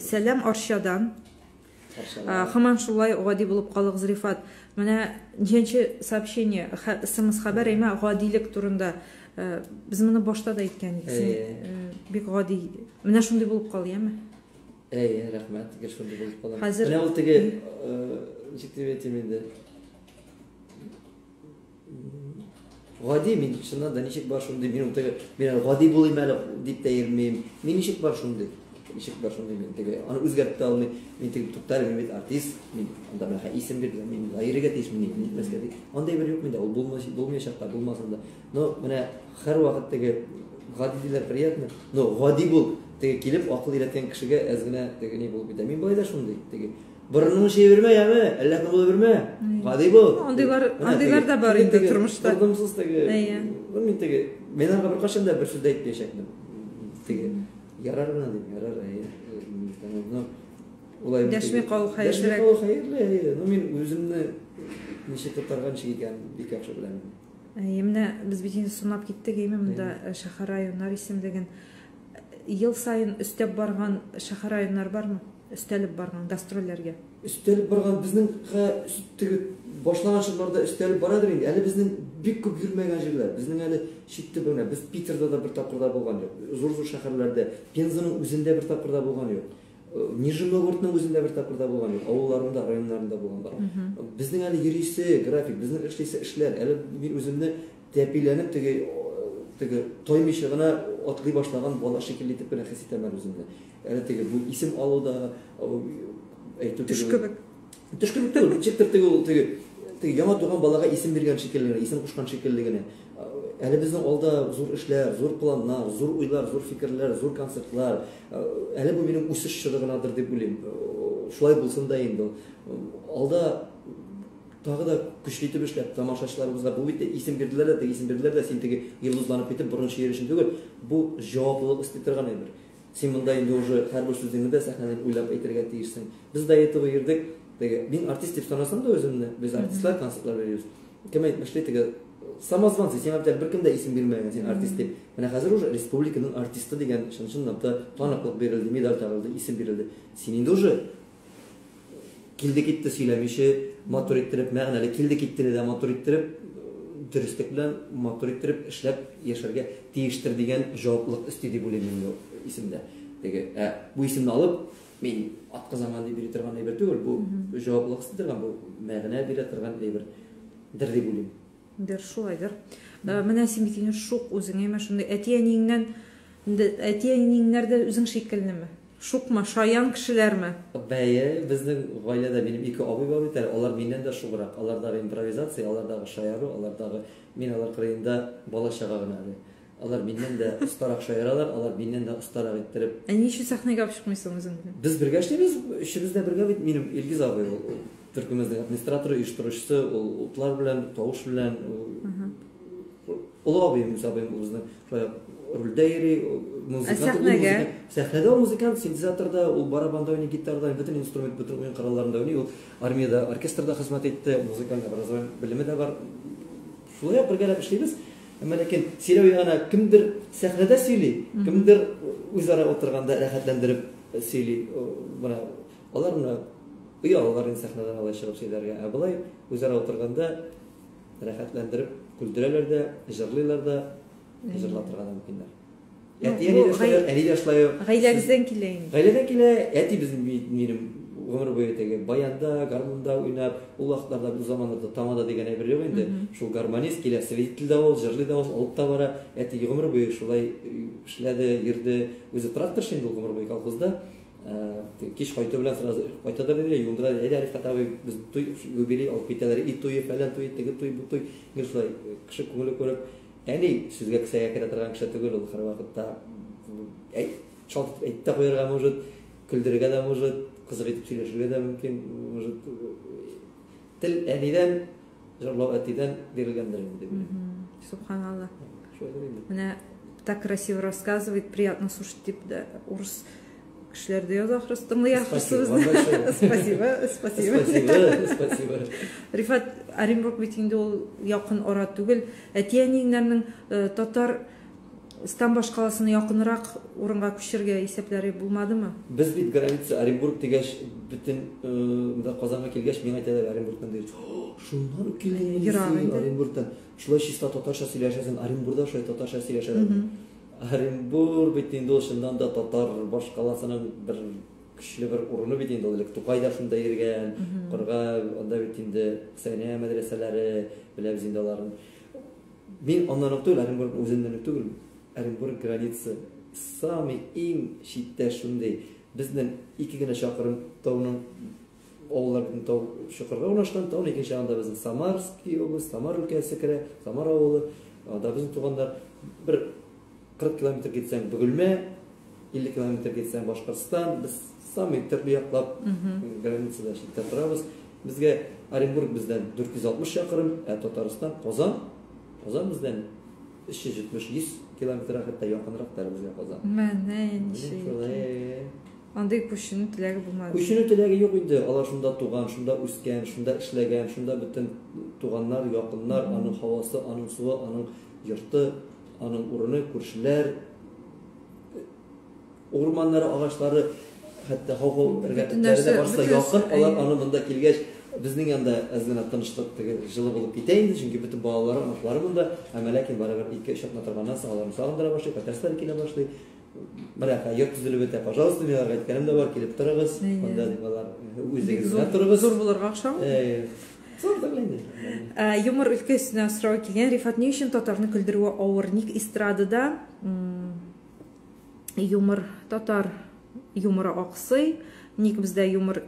Сәлам Арчадан. Һаман шулай гади булып калыгыз, Рифат. Менә ничәнче сообщение, смс хәбәр әймә гадилек турында. Без моны башта да әйткән идек. Син бик гади. Менә шундый булып кал, яме? Әйе, рәхмәт, гел шундый булып калам. Хәзер Менә ул теге, ничек дип әйтим инде? Гади мин чыннан да ничек бар шундый, мин теге, мин гади булыйм әле дип тә йөрмим. Мин ничек бар шундый. Ничек бар шундый мин теге, аны үзгәртеп тә алмыйм. Мин теге туктале, мин бит артист, мин анда менә исем бирделәр, мин йөрергә тиеш, мин нитмәскә дип. Андый бер юк миндә, ул булмаячак та, булмасын да. Но менә һәрвакыт теге гади диләр приятно, но гади бул, теге килеп акыл өйрәткән кешегә әз генә теге ни булып китә. Мин болай да шундый, теге Борыныңны чөя бирмә, яме, әллә кем була бирмә. Гади бул. Андыйлар, андыйлар да бар инде тормышта. Бордымсыз теге. Әйе. Мин теге, мин аңа беркайчан да бер сүз дә әйтмәячәкмен. Теге, ярар гына дим, ярар, әйе. Ну, улай Дәшми калу хәерлерәк. Дәшми калу хәерле, әйе. Ну, мин үземне ничек тотарга, ничек икәнен бик яхшы беләм. Әйе, менә без бит инде санап киттек, әйме, монда шәһәр районнар исемлеген. Ел саен өстәп барган шәһәр районнар бармы? Өстәлеп барган гастрольләргә. Өстәлеп барган безнең теге башлаган чорларда өстәлеп барадыр инде. Әле безнең бик күп йөрмәгән җирләр. Безнең әле чит төбәгенә. Без Питерда да бер тапкыр да булган юк. Зур-зур шәһәрләрдә, Пензаның үзендә бер тапкыр да булган юк. Нижний Новгородның үзендә бер тапкыр да булган юк. Авылларында, районнарында булган бар. Безнең әле йөрисе график, безнең эшлисе эшләр. Әле мин үземне тәпиләнеп теге теге таймыйча гына атлый башлаган бала шикелле итеп кенә хис итәм әле үземне. Әле теге бу исем алу да әйтү Төш кебек. Төш кебек түгел, ничектер теге ул теге теге яңа туган балага исем биргән шикелле генә, исем кушкан шикелле генә. Әле безнең алда зур эшләр, зур планнар, зур уйлар, зур фикерләр, зур концертлар. Әле бу минем үсеш чоры гынадыр дип уйлыйм. Шулай булсын да инде. Алда тагы да көчле итеп эшләп, тамашачыларыбызга бу бит исем бирделәр дә, теге исем бирделәр дә, син теге йолдызланып китеп, борын чөер өчен түгел, бу җаваплылык өсти торган әйбер. Син монда инде уже һәрбер сүзеңне дә сәхнәдән уйлап әйтергә тиешсең. Без до этого йөрдек, теге, мин артист дип санасам да үземне, без артистлар концертлар бирәбез. Кем әйтмешли, теге, самозванцы, сиңа бит әле беркем дә исем бирмәгән, син артист дип. Менә хәзер уже республиканың артисты дигән чын-чынлап та таныклык бирелде, медаль тагылды, исем бирелде. Син инде уже килде-китте сөйләмичә, матур иттереп, мәгънәле килде-киттене дә матур иттереп, дөреслек белән матур иттереп эшләп яшәргә тиештер дигән җаваплылык өсти дип уйлыйм мин бу исемдә. Теге, ә бу исемне алып, мин атказанган дип йөри торган әйбер түгел, бу җаваплылык өсти торган, бу мәгънә бирә торган әйбердер дип уйлыйм. Дер шулайдыр. Менә син бит инде шук үзең, әйме, шундый әти-әниеңнән, инде әти-әниеңнәр дә үзең шикеллеме? Шукмы, шаян кешеләрме? Бәе, безнең гаиләдә минем ике абый бар бит әле, алар миннән дә шуграк. Алардагы импровизация, алардагы шаяру, алардагы мин алар кырыенда бала-чага гына әле. Алар миннән дә остарак шаяралар, алар миннән дә остарак иттереп. Ә ни өчен сәхнәгә алып чыкмыйсың үзең белән? Без бергә эшлибез, өчебез дә бергә бит. Минем Илгиз абый ул төркемебезнең администраторы, оештыручысы, ул утлар белән, тавыш белән. Олы абыем, үз абыем ул безнең шулай рульдә йөри, музыкант. Сәхнәгә? Сәхнәдә ул музыкант, синтезаторда, ул барабанда уйный, гитарада уйный, бөтен инструмент, бөтен уен коралларында уйный. Ул армиядә, оркестрда хезмәт итте, музыкаль образование белеме дә бар. Шулай ук бергәләп эшлибез. Әмма ләкин сөйләү ягына кемдер сәхнәдә сөйли, кемдер үзара утырганда рәхәтләндереп сөйли. Менә алар менә оялалар инде сәхнәдән алай чыгып сөйләргә. Ә болай үзара утырганда рәхәтләндереп көлдерәләр дә, җырлыйлар да, җырлатырга да мөмкиннәр. Әти әни дә шулай, әни дә шулай. Гаиләгездән килә инде. Гаиләдән килә. Әти безнең минем гомер буе теге баянда, гармунда уйнап, ул вакытларда бу заманнарда тамада дигән әйбер юк инде. Шул гармонист килә, свидетель дә ул, җырлый да ул, алып та бара. Әти гомер буе шулай эшләде, йөрде. Үзе тракторчы инде ул гомер буе колхозда. Кич кайту белән сразу кайта да бирә, юындыра. Әйдә, Рифкать абый, без туй, юбилей алып китәләр. И туе, фәлән туе, теге туй, бу туй. Гел шулай кеше күңеле күреп. Әни сүзгә кесәгә керә торган кеше түгел, ул һәрвакытта әйт, шалт итеп әйтеп тә куярга может, көлдерергә дә может, кызык итеп сөйләшергә дә мөмкин, может. Тел әнидән, җырлау әтидән бирелгәндер инде дип уйлыйм. Субханалла. Шулайдыр инде. Менә так красиво рассказывает, приятно слушать дип дә урыс кешеләр дә яза ахрысы, тыңлый ахрысы безне. Спасибо, спасибо. Спасибо, спасибо. Рифат, Оренбург бит инде ул якын ара түгел. Әти-әниеңнәрнең Татарстан башкаласына якынрак урынга күчергә исәпләре булмадымы? Без бит граница Оренбург дигәч, бөтен монда Казанга килгәч, миңа әйтәләр Оренбургтан дигәч, шуннан ук килдең инде Оренбургтан. Шулай чиста татарча сөйләшәсең, Оренбургда шулай татарча сөйләшәләр. Оренбур бит инде ул чыннан да татар башкаласының бер көчле бер урыны бит инде ул. Элек Тукай да шунда йөргән, укырга, анда бит инде Хөсәения мәдрәсәләре, беләбез инде аларын. Мин аннан ук түгел, Оренбург үзеннән үк түгел. Оренбург граница самый иң читтә шундый. Безнең ике генә чакрым тауның авыллар бөтен тау чокырга урнашкан, тауның икенче ягында безнең Самарский область, Самар өлкәсе керә, Самар авылы, анда безнең туганнар. Бер 40 километр китсәң Бөгелмә, 50 километр китсәң Башкортстан, без самый төрле яклап границада читтә торабыз. Безгә Оренбург бездән 460 чакрым, ә Татарстан, Казан, Казан бездән 370-100 километрга хәтта якынрак та безгә Казан. Менә ничек. Андый күченү теләге булмады. Күченү теләге юк инде. Алар шунда туган, шунда үскән, шунда эшләгән, шунда бөтен туганнар, якыннар, аның һавасы, аның суы, аның йорты, аның урыны, күршеләр, урманнары, агачлары, хәтта һау-һау эргә-этләре дә барсы да якын. Алар аны монда килгәч, безнең янда әз генә тынычлык теге җылы булып китә инде, чөнки бөтен балалары, оныклары монда. Әмма ләкин барыбер ике-өч атна торганнан соң аларны сагындыра башлый, кайтасылары килә башлый. Менә йорт төзелеп бетә, пожалуйста, мин аларга әйткәнем дә бар, килеп торыгыз. Монда дип алар үзегез генә торыгыз. Зур булырга охшамый. Зур түгел инде. Юмор өлкәсенә сорау килгән. Рифат, ни өчен татарны көлдерүе авыр? Ник эстрадада юмор, татар юморы аксый? Ник бездә юмор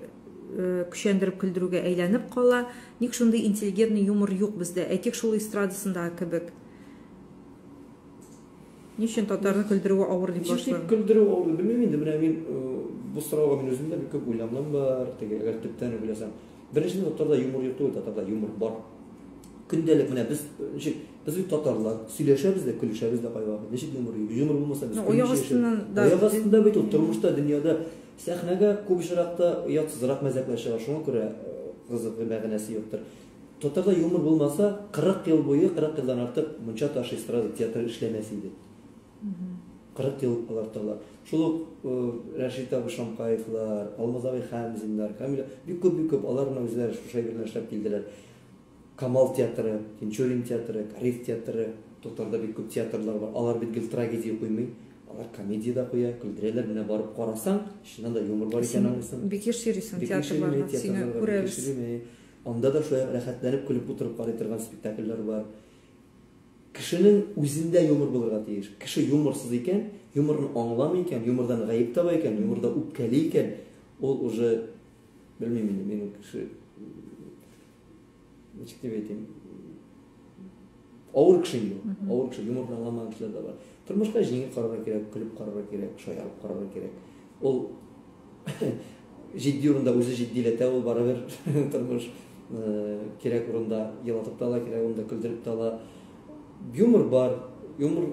көчәндереп көлдерүгә әйләнеп кала? Ник шундый интеллигентный юмор юк бездә? Әйтик, шул эстрадасындагы кебек. Ни өчен татарны көлдерүе авыр дип башлыйм? Ничек көлдерү авыр белмим инде. Менә мин бу сорауга мин үзем дә бик күп уйланган бар. Теге әгәр төптән үк уйласаң. Беренчедән, татарда юмор юк түгел, татарда юмор бар. Көндәлек менә без ничек без бит татарлар, сөйләшәбез дә, көлешәбез дә кайвакыт. Ничек юмор юк? Юмор булмаса без аяк астыннан да. Аяк астында бит ул тормышта, дөньяда сәхнәгә күп очракта оятсызрак мәзәкләр чыга. Шуңа күрә кызык мәгънәсе юктыр. Татарда юмор булмаса, 40 ел буе, 40 елдан артык Мунча ташы эстрада театры эшләмәс иде. 40 ел алар торалар. Шул ук Рәшит абый Шамкаевлар, Алмаз абый Хәмзиннар, Камил, бик күп, бик күп, алар менә үзләре шушы әйберләр эшләп килделәр. Камал театры, Тинчурин театры, Кариев театры, татарда бик күп театрлар бар. Алар бит гел трагедия куймый. Алар комедия дә куя, көлдерәләр. Менә барып карасаң, чыннан да юмор бар икән аңлыйсың. Бик еш йөрисең театрларга, сине күрәбез. Анда да шулай рәхәтләнеп көлеп утырып карый торган спектакльләр бар. Кешенең үзендә юмор булырга тиеш. Кеше юморсыз икән, юморны аңламый икән, юмордан гаеп таба икән, юморда үпкәли икән, ул уже белмим инде, мин ул кеше ничек дип әйтим, авыр кеше инде ул. Авыр кеше, юморны аңламаган кешеләр дә бар. Тормышка җиңел карарга кирәк, көлеп карарга кирәк, шаярып карарга кирәк. Ул җитди урында үзе җитдиләтә ул барыбер тормыш кирәк урында елатып та ала, кирәк урында көлдереп тә ала. Юмор бар, юмор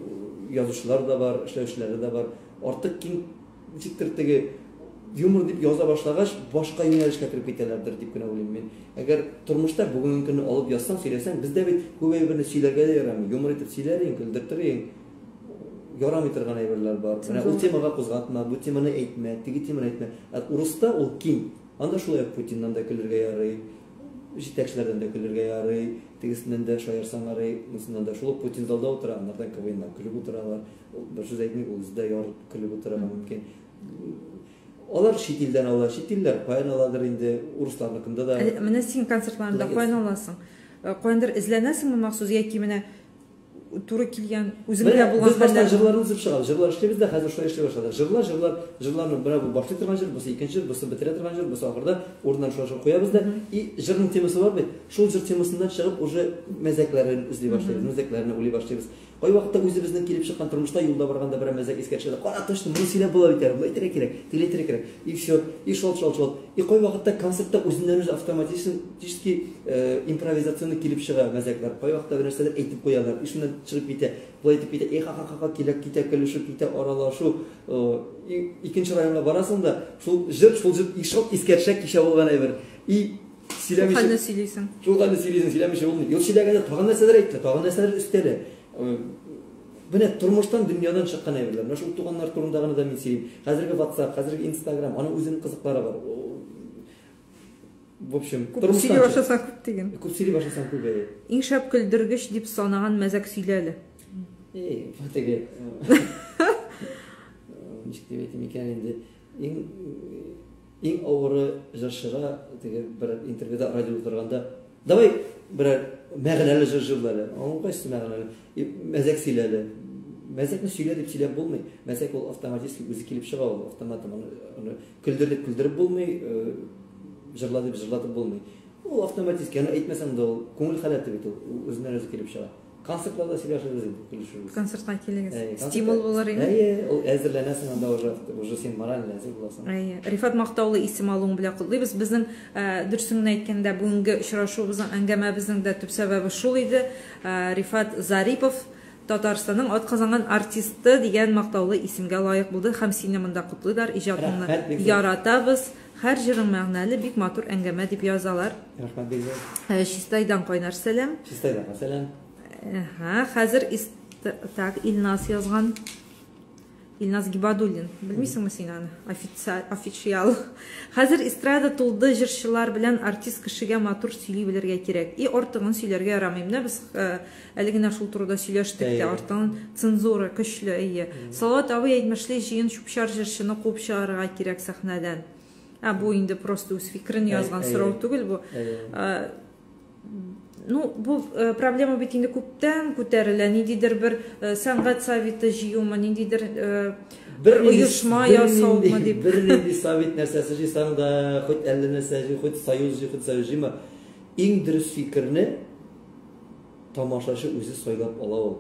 язучылар да бар, эшләүчеләре дә бар. Артык киң ничектер теге юмор дип яза башлагач, башка юнәлешкә кереп китәләрдер дип кенә уйлыйм мин. Әгәр тормышта бүгенге көнне алып язсаң, сөйләсәң, бездә бит күп әйберне сөйләргә дә ярамый. Юмор итеп сөйләр идең, көлдертер идең. Ярамый торган әйберләр бар. Менә ул темага кузгатма, бу теманы әйтмә, теге теманы әйтмә. Ә урыста ул киң. Анда шулай ук Путиннан да көлергә ярый, җитәкчеләрдән дә көлергә ярый, тегесеннән дә шаярсаң ярый, монысыннан да. Шул ук Путин залда утыра, анардан КВНнан көлеп утыралар. Ул бер сүз әйтми, ул үзе дә ярып көлеп утырырга мөмкин. Алар чит илдән ала, чит илләр каян аладыр инде, урысларныкында да. Менә син концертларында каян аласың? Каяндыр эзләнәсеңме махсус яки менә туры килгән үзеңдә булган Без баштан җырларны өзеп чыгабыз. Җырлар эшлибез дә, хәзер шулай эшли башладык. Җырлар, җырлар, җырларны менә бу башлый торган җыр, бусы икенче җыр, бусы бетерә торган җыр, бусы ахырда урыннан шулай шулай куябыз да. И җырның темасы бар бит. Шул җыр темасыннан чыгып уже мәзәкләрен эзли башлыйбыз, мәзәкләрне уйлый башлыйбыз. Кайвакытта үзебезнең килеп чыккан тормышта юлда барганда берәр мәзәк искә төшә дә, кара, точно, моны сөйләп була бит әле, болай әйтергә кирәк, тегеләй әйтергә кирәк. И все, и шол, шол, шол. И кайвакытта концертта үзеннән-үзе автоматически импровизационно килеп чыга мәзәкләр. Кайвакытта бер нәрсәдер әйтеп куялар, и шуннан чыгып китә, болай итеп китә, и ха-ха-ха-ха килә, китә, көлешеп китә, аралашу. И икенче районга барасың да, шул җыр, шул җыр, и шул искә төшә, кичә булган әйбер. И сөйләмичә. Шул хәлне сөйлисең. Шул хәлне сөйлисең, сөйләмичә булмый. Юк, сөйләгәндә тагын нәрсәдер әйтелә, тагын нәрсәдер өстәлә. Менә тормыштан, дөньядан чыккан әйберләр. Менә шул туганнар турында гына да мин сөйлим. Хәзерге WhatsApp, хәзерге Instagram, аның үзенең кызыклары бар. В общем, күп сөйли башласаң күп диген. Күп сөйли башласаң күп, әйе. Иң шәп көлдергеч дип санаган мәзәк сөйлә әле. Эй, теге. Ничек дип әйтим икән инде? Иң Иң авыры җырчыга теге бер интервьюда радиода утырганда, давай берәр мәгънәле җыр җырла әле. Аның кайсы мәгънәле? Мәзәк сөйлә әле. Мәзәкне сөйлә дип сөйләп булмый. Мәзәк ул автоматически үзе килеп чыга ул, автоматом. Аны көлдер дип көлдереп булмый, җырла дип җырлатып булмый. Ул автоматически, аны әйтмәсәң дә ул күңел халәте бит ул, үзеннән үзе килеп чыга. Концертларда сөйләшербез инде, көлешербез. Концертка килегез. Стимул булыр инде. Әйе, ул әзерләнәсең анда уже, уже син мораль әзер буласың. Әйе. Рифат мактаулы исем алуың белән котлыйбыз. Безнең дөресен генә әйткәндә, бүгенге очрашуыбызның, әңгәмәбезнең дә төп сәбәбе шул иде. Рифат Зарипов Татарстанның атказанган артисты дигән мактаулы исемгә лаек булды һәм сине монда котлыйлар, иҗатыңны яратабыз. Һәр җырың мәгънәле, бик матур әңгәмә дип язалар. Рәхмәт бик зур. Чистайдан кайнар сәлам. Чистайдан сәлам. Ага, хәзер так, Илназ язган. Илназ Гибадуллин. Белмисеңме син аны? Официал. Хәзер эстрада тулды җырчылар белән артист кешегә матур сөйли белергә кирәк. И артыгын сөйләргә ярамый. Менә без әле генә шул турыда сөйләштек тә, артыгын цензура көчле, әйе. Салават абый әйтмешли, җыен чүп-чар җырчыны куып чыгарырга кирәк сәхнәдән. Ә бу инде просто үз фикерен язган сорау түгел бу. Ну, бу проблема бит инде күптән күтәрелә. Ниндидер бер сәнгать советы җыюмы, ниндидер бер оешма ясаумы дип. Бер нинди совет нәрсәсе җыйсаң да, хоть әллә нәрсә җый, хоть союз җый, хоть союз җыйма. Иң дөрес фикерне тамашачы үзе сайлап ала ул.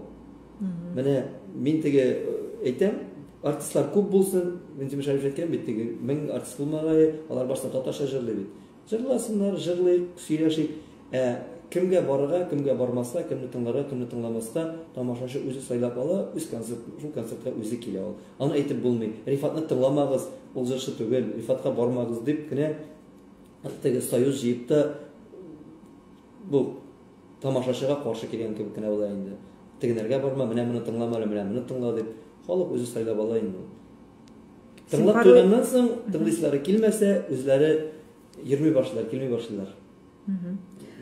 Менә мин теге әйтәм, артистлар күп булсын, Минтимер Шәрипов әйткән бит теге, 1000 артист булмагае, алар башта татарча җырлый бит. Җырласыннар, җырлыйк, сөйләшик. Ә кемгә барырга, кемгә бармаска, кемне тыңларга, кемне тыңламаска, тамашачы үзе сайлап ала, үз концерт, шул концертка үзе килә ул. Аны әйтеп булмый. Рифатны тыңламагыз, ул җырчы түгел, Рифатка бармагыз дип кенә теге союз җыеп та бу тамашачыга каршы килгән кебек кенә була инде. Тегенәргә барма, менә моны тыңлама әле, менә моны тыңла дип, халык үзе сайлап ала инде ул. Тыңлап туйганнан соң, тыңлыйсылары килмәсә, үзләре йөрми башлыйлар, килми башлыйлар.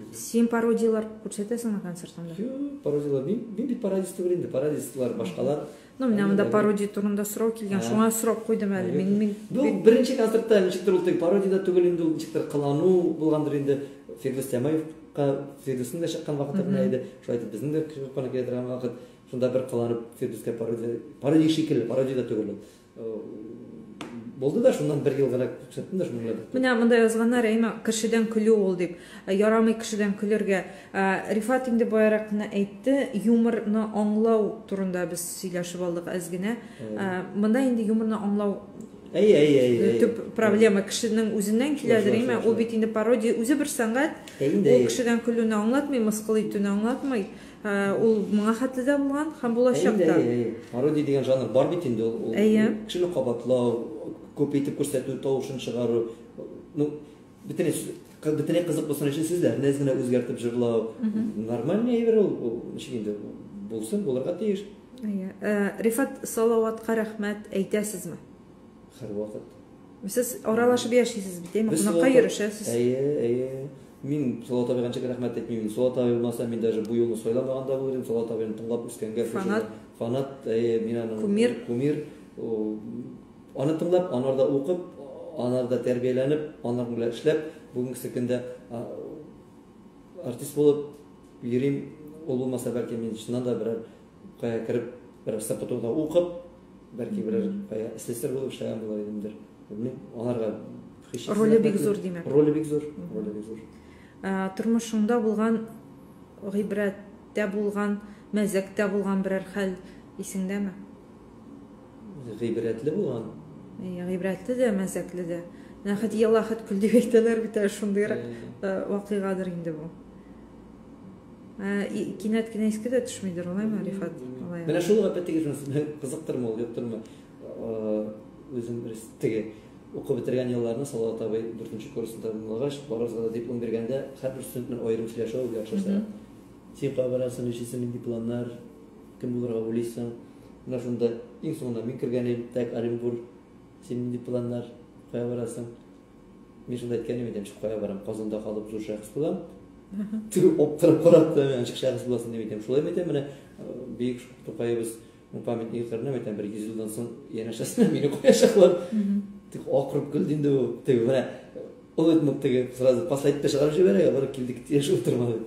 Бик зур. Син пародиялар күрсәтәсеңме концертыңда? Юк, пародиялар. Мин бит пародист түгел инде. Пародистлар башкалар. Ну, менә монда пародия турында сорау килгән, шуңа сорап куйдым әле. Мин Бу беренче концертта ничектер ул теге пародия да түгел инде, ул ничектер кылану булгандыр инде. Фирдүс Тямаевка Фирдүснең дә чыккан вакыты гына иде. Шулай итеп безнең дә чыгып кына килә торган вакыт. Шунда бер кыланып Фирдүскә пародия, пародия шикелле, пародия да түгел ул. Булды да, шуннан бер ел гына күрсәттем дә, шуның белән бетте. Менә монда язганнар, әйме, кешедән көлү ул дип. Ярамый кешедән көлергә. Рифат инде баярак кына әйтте, юморны аңлау турында без сөйләшеп алдык әз генә. Монда инде юморны аңлау Әй, әй, әй, әй. төп проблема кешенең үзеннән киләдер, әйме? Ул бит инде пародия үзе бер сәнгать. Ул кешедән көлүне аңлатмый, мыскыл итүне аңлатмый. Ул моңа хәтле дә булган һәм булачак та. Пародия дигән жанр бар бит инде ул. Кешене кабатлау, күп итеп күрсәтү, тавышын чыгару. Ну, бөтенләй кызык булсын өчен сүзләрне әз генә үзгәртеп җырлау. Нормальный әйбер ул, ничек инде булсын, булырга тиеш. Рифат, Салаватка рәхмәт әйтәсезме? Һәрвакыт. Сез аралашып яшисез бит, әйме? Кунакка йөрешәсез. Әйе, әйе. Мин Салават абыйга ничек рәхмәт әйтмим. Салават абый булмаса, мин даже бу юлны сайламаган да булыр идем. Салават абыйны тыңлап үскәнгә. Фанат. Фанат, әйе, мин аның кумир. Кумир. Аны тыңлап, анарда укып, анарда тәрбияләнеп, аның белән эшләп, бүгенге көндә артист булып йөрим. Ул булмаса, бәлки мин чыннан да берәр кая кереп, берәр СПТУда укып, бәлки берәр кая слесарь булып эшләгән булыр идемдер. Белмим, аларга роле бик зур, димәк. Роле бик зур, роле бик зур. Тормышыңда булган, гыйбрәттә булган, мәзәктә булган берәр хәл исеңдәме? Гыйбрәтле булган? Гыйбрәтле дә, мәзәкле дә. Менә хәт ела, хәт көл дип әйтәләр бит әле, шундыйрак вакыйгадыр инде бу. Кинәт кенә искә дә төшмидер, алаймы, Рифат? Менә шул ук опять-таки шунысы кызыктырмы ул, юктырмы? Үзем теге укып бетергән елларны Салават абый 4нче курсын тәмамлагач, барыбызга да диплом биргәндә һәрбер студент белән аерым сөйләшә ул ярты сәгать. Син кая барасың, нишлисең, нинди планнар, кем булырга уйлыйсың? Менә шунда иң соңында мин кергән идем, так, Оренбург, син нинди планнар, кая барасың? Мин шунда әйткән идем, әйтәм, кая барам, Казанда калып зур шәхес булам. Теге аптырап карап та, мин ничек шәхес буласың дип әйтәм. Шулай әйтәм, менә бөек Тукаебыз памятнигы кырына әйтәм, бер 100 елдан соң янәшәсенә мине куячаклар. Тик акырып көлде инде ул. Теге менә ул бит теге сразу пас әйтте чыгарып җибәрә, барып килдек, тиеш утырмады.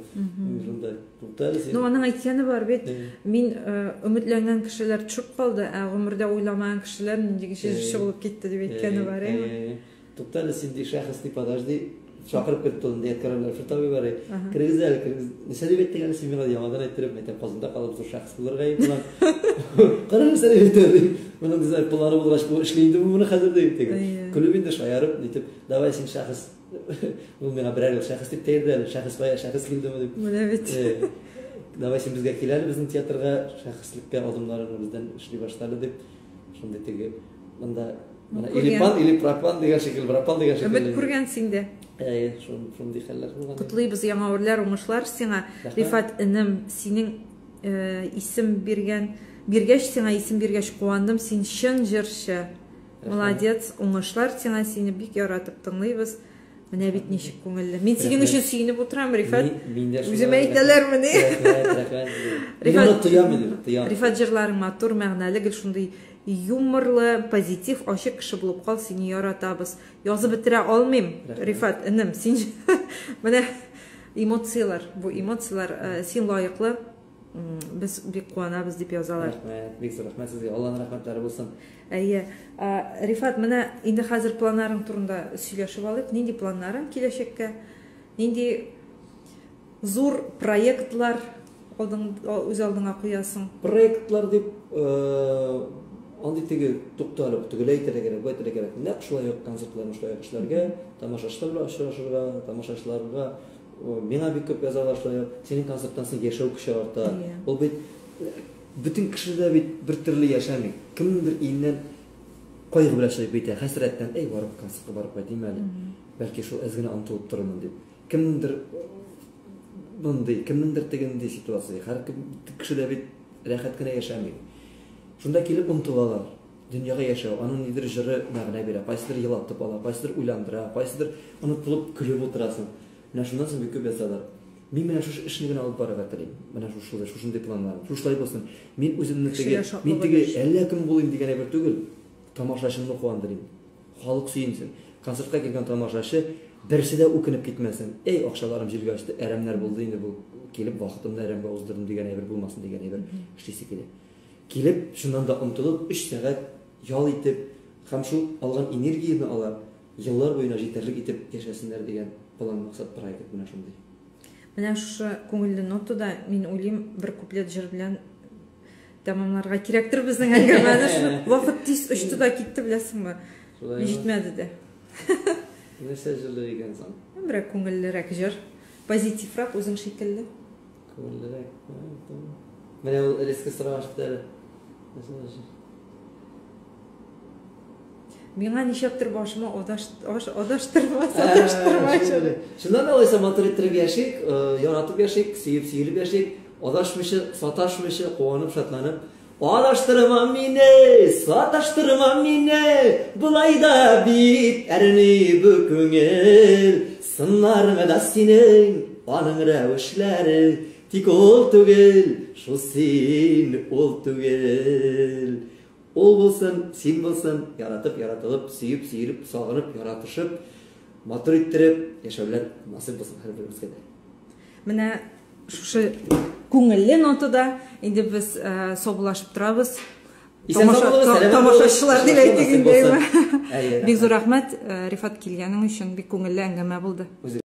Шунда туктале син. Ну, аның әйткәне бар бит. Мин өметләнгән кешеләр төшеп калды, ә гомердә уйламаган кешеләр нинди җырчы булып китте дип әйткәне бар, әйме? Туктале син ди шәхес ди, подожди. Чакырып кертте ул, Ядкәр Альфред абый бар. Керегез әле, керегез. Нәрсә дип әйттең әле син миңа яңадан әйттереп, әйтәм, Казанда калып зур шәхес булырга инде. Кара нәрсә дип әйтте. Моның дизайн планы булгач, бу эшли инде моны хәзер дип теге. Көлеп инде шаярып, нитеп, давай син шәхес. Ул миңа берәр ел шәхес дип тәйрде әле, шәхес кая, шәхес килдеме дип. Менә бит. Давай син безгә кил әле безнең театрга, шәхеслеккә адымнарыңны бездән эшли башлады дип. Шундый теге монда или пан, или пропан дигән шикелле, пропан дигән шикелле. Өмет күргән син дә. Әйе, шундый хәлләр булган. Котлыйбыз яңа үрләр, уңышлар сиңа. Рифат энем, синең исем биргән, биргәч сиңа исем биргәч куандым, син чын җырчы. Молодец, уңышлар сиңа, сине бик яратып тыңлыйбыз. Менә бит ничек күңелле. Мин синең өчен сөенеп утырам, Рифат. Үземә әйтәләрмени? Рәхмәт, рәхмәт. Рифат, тоям инде, тоям. Рифат, җырларың матур, мәгънәле, гел шундый юморлы, позитив, ачык кеше булып кал, сине яратабыз. Язып бетерә алмыйм, Рифат, энем, син менә эмоцияләр, бу эмоцияләр, син лаеклы, без бик куанабыз дип язалар. Рәхмәт, бик зур рәхмәт сезгә, Аллаһның рәхмәтләре булсын. Әйе, Рифат, менә инде хәзер планнарың турында сөйләшеп алыйк. Нинди планнарың киләчәккә? Нинди зур проектлар үз алдыңа куясың? Проектлар дип, андый теге тукталып, тегеләй әйтергә кирәк, бу әйтергә кирәк. Нәкъ шулай ук концертларны шулай ук эшләргә, тамашачылар белән очрашырга, тамашачыларга миңа бик күп язалар шулай ук. Синең концерттан соң яшәү көче арта. Ул бит бөтен кеше дә бит бер төрле яшәми. Кемнеңдер өеннән кайгы белән чыгып китә, хәсрәттән, әй, барып концертка барып кайтыйм әле. Бәлки шул әз генә онытылып торырмын дип. Кемнеңдер мондый, кемнеңдер тегендей ситуация. Һәр кеше дә бит рәхәт кенә яшәми. Шунда килеп онытылалар. Дөньяга яшәү, аның нидер җыры мәгънә бирә, кайсыдыр елатып ала, кайсыдыр уйландыра, кайсыдыр онытылып көлеп утырасың. Менә шуннан соң бик күп язалар. Мин менә шушы эшне генә алып барырга телим. Менә шушылай, шушындый планнарым. Шушылай булсын. Мин үземне теге, мин теге әллә кем булыйм дигән әйбер түгел. Тамашачымны куандырыйм. Халык сөенсен. Концертка килгән тамашачы берсе дә үкенеп китмәсен. Эй, акчаларым җилгә очты, әрәмнәр булды инде бу. Килеп вакытымны әрәмгә уздырдым дигән әйбер булмасын дигән әйбер эшлисе килә. Килеп, чыннан да омтылып, 3 сәгать ял итеп һәм шул алган энергияне алар еллар буена җитәрлек итеп яшәсеннәр дигән план, максат, проект менә шундый. Менә шушы күңелле нотада, мин уйлыйм, бер куплет җыр белән тәмамларга кирәктер безнең әңгәмәне. Шуны вакыт тиз очты да китте, беләсеңме? Җитмәде дә. Нәрсә җырлый икән соң? Берәр күңеллерәк җыр. Позитиврак үзең шикелле. Күңеллерәк. Менә ул резко сорау ачты әле. Нәрсә җыр? Миңа нишләптер башыма адаш, адаштырма, саташтырма. Чыннан да алайса матур иттереп яшик, яратып яшик, сөеп сөелеп яшик, адашмыйча, саташмыйча, куанып, шатланып. Адаштырма мине, саташтырма мине, болай да бит әрни бу күңел. Сыннарыңа да синең аның рәвешләре, тик ул түгел, шул син, ул түгел. Ул булсын, син булсын, яратып, яратылып, сөеп, сөелеп, сагынып, яратышып, матур иттереп яшәүләр насыйп булсын һәрберебезгә дә. Менә шушы күңелле нотада инде без саубуллашып торабыз. Тамашачылар дип әйтик инде. Бик зур рәхмәт, Рифат, килгәнең өчен, бик күңелле әңгәмә булды.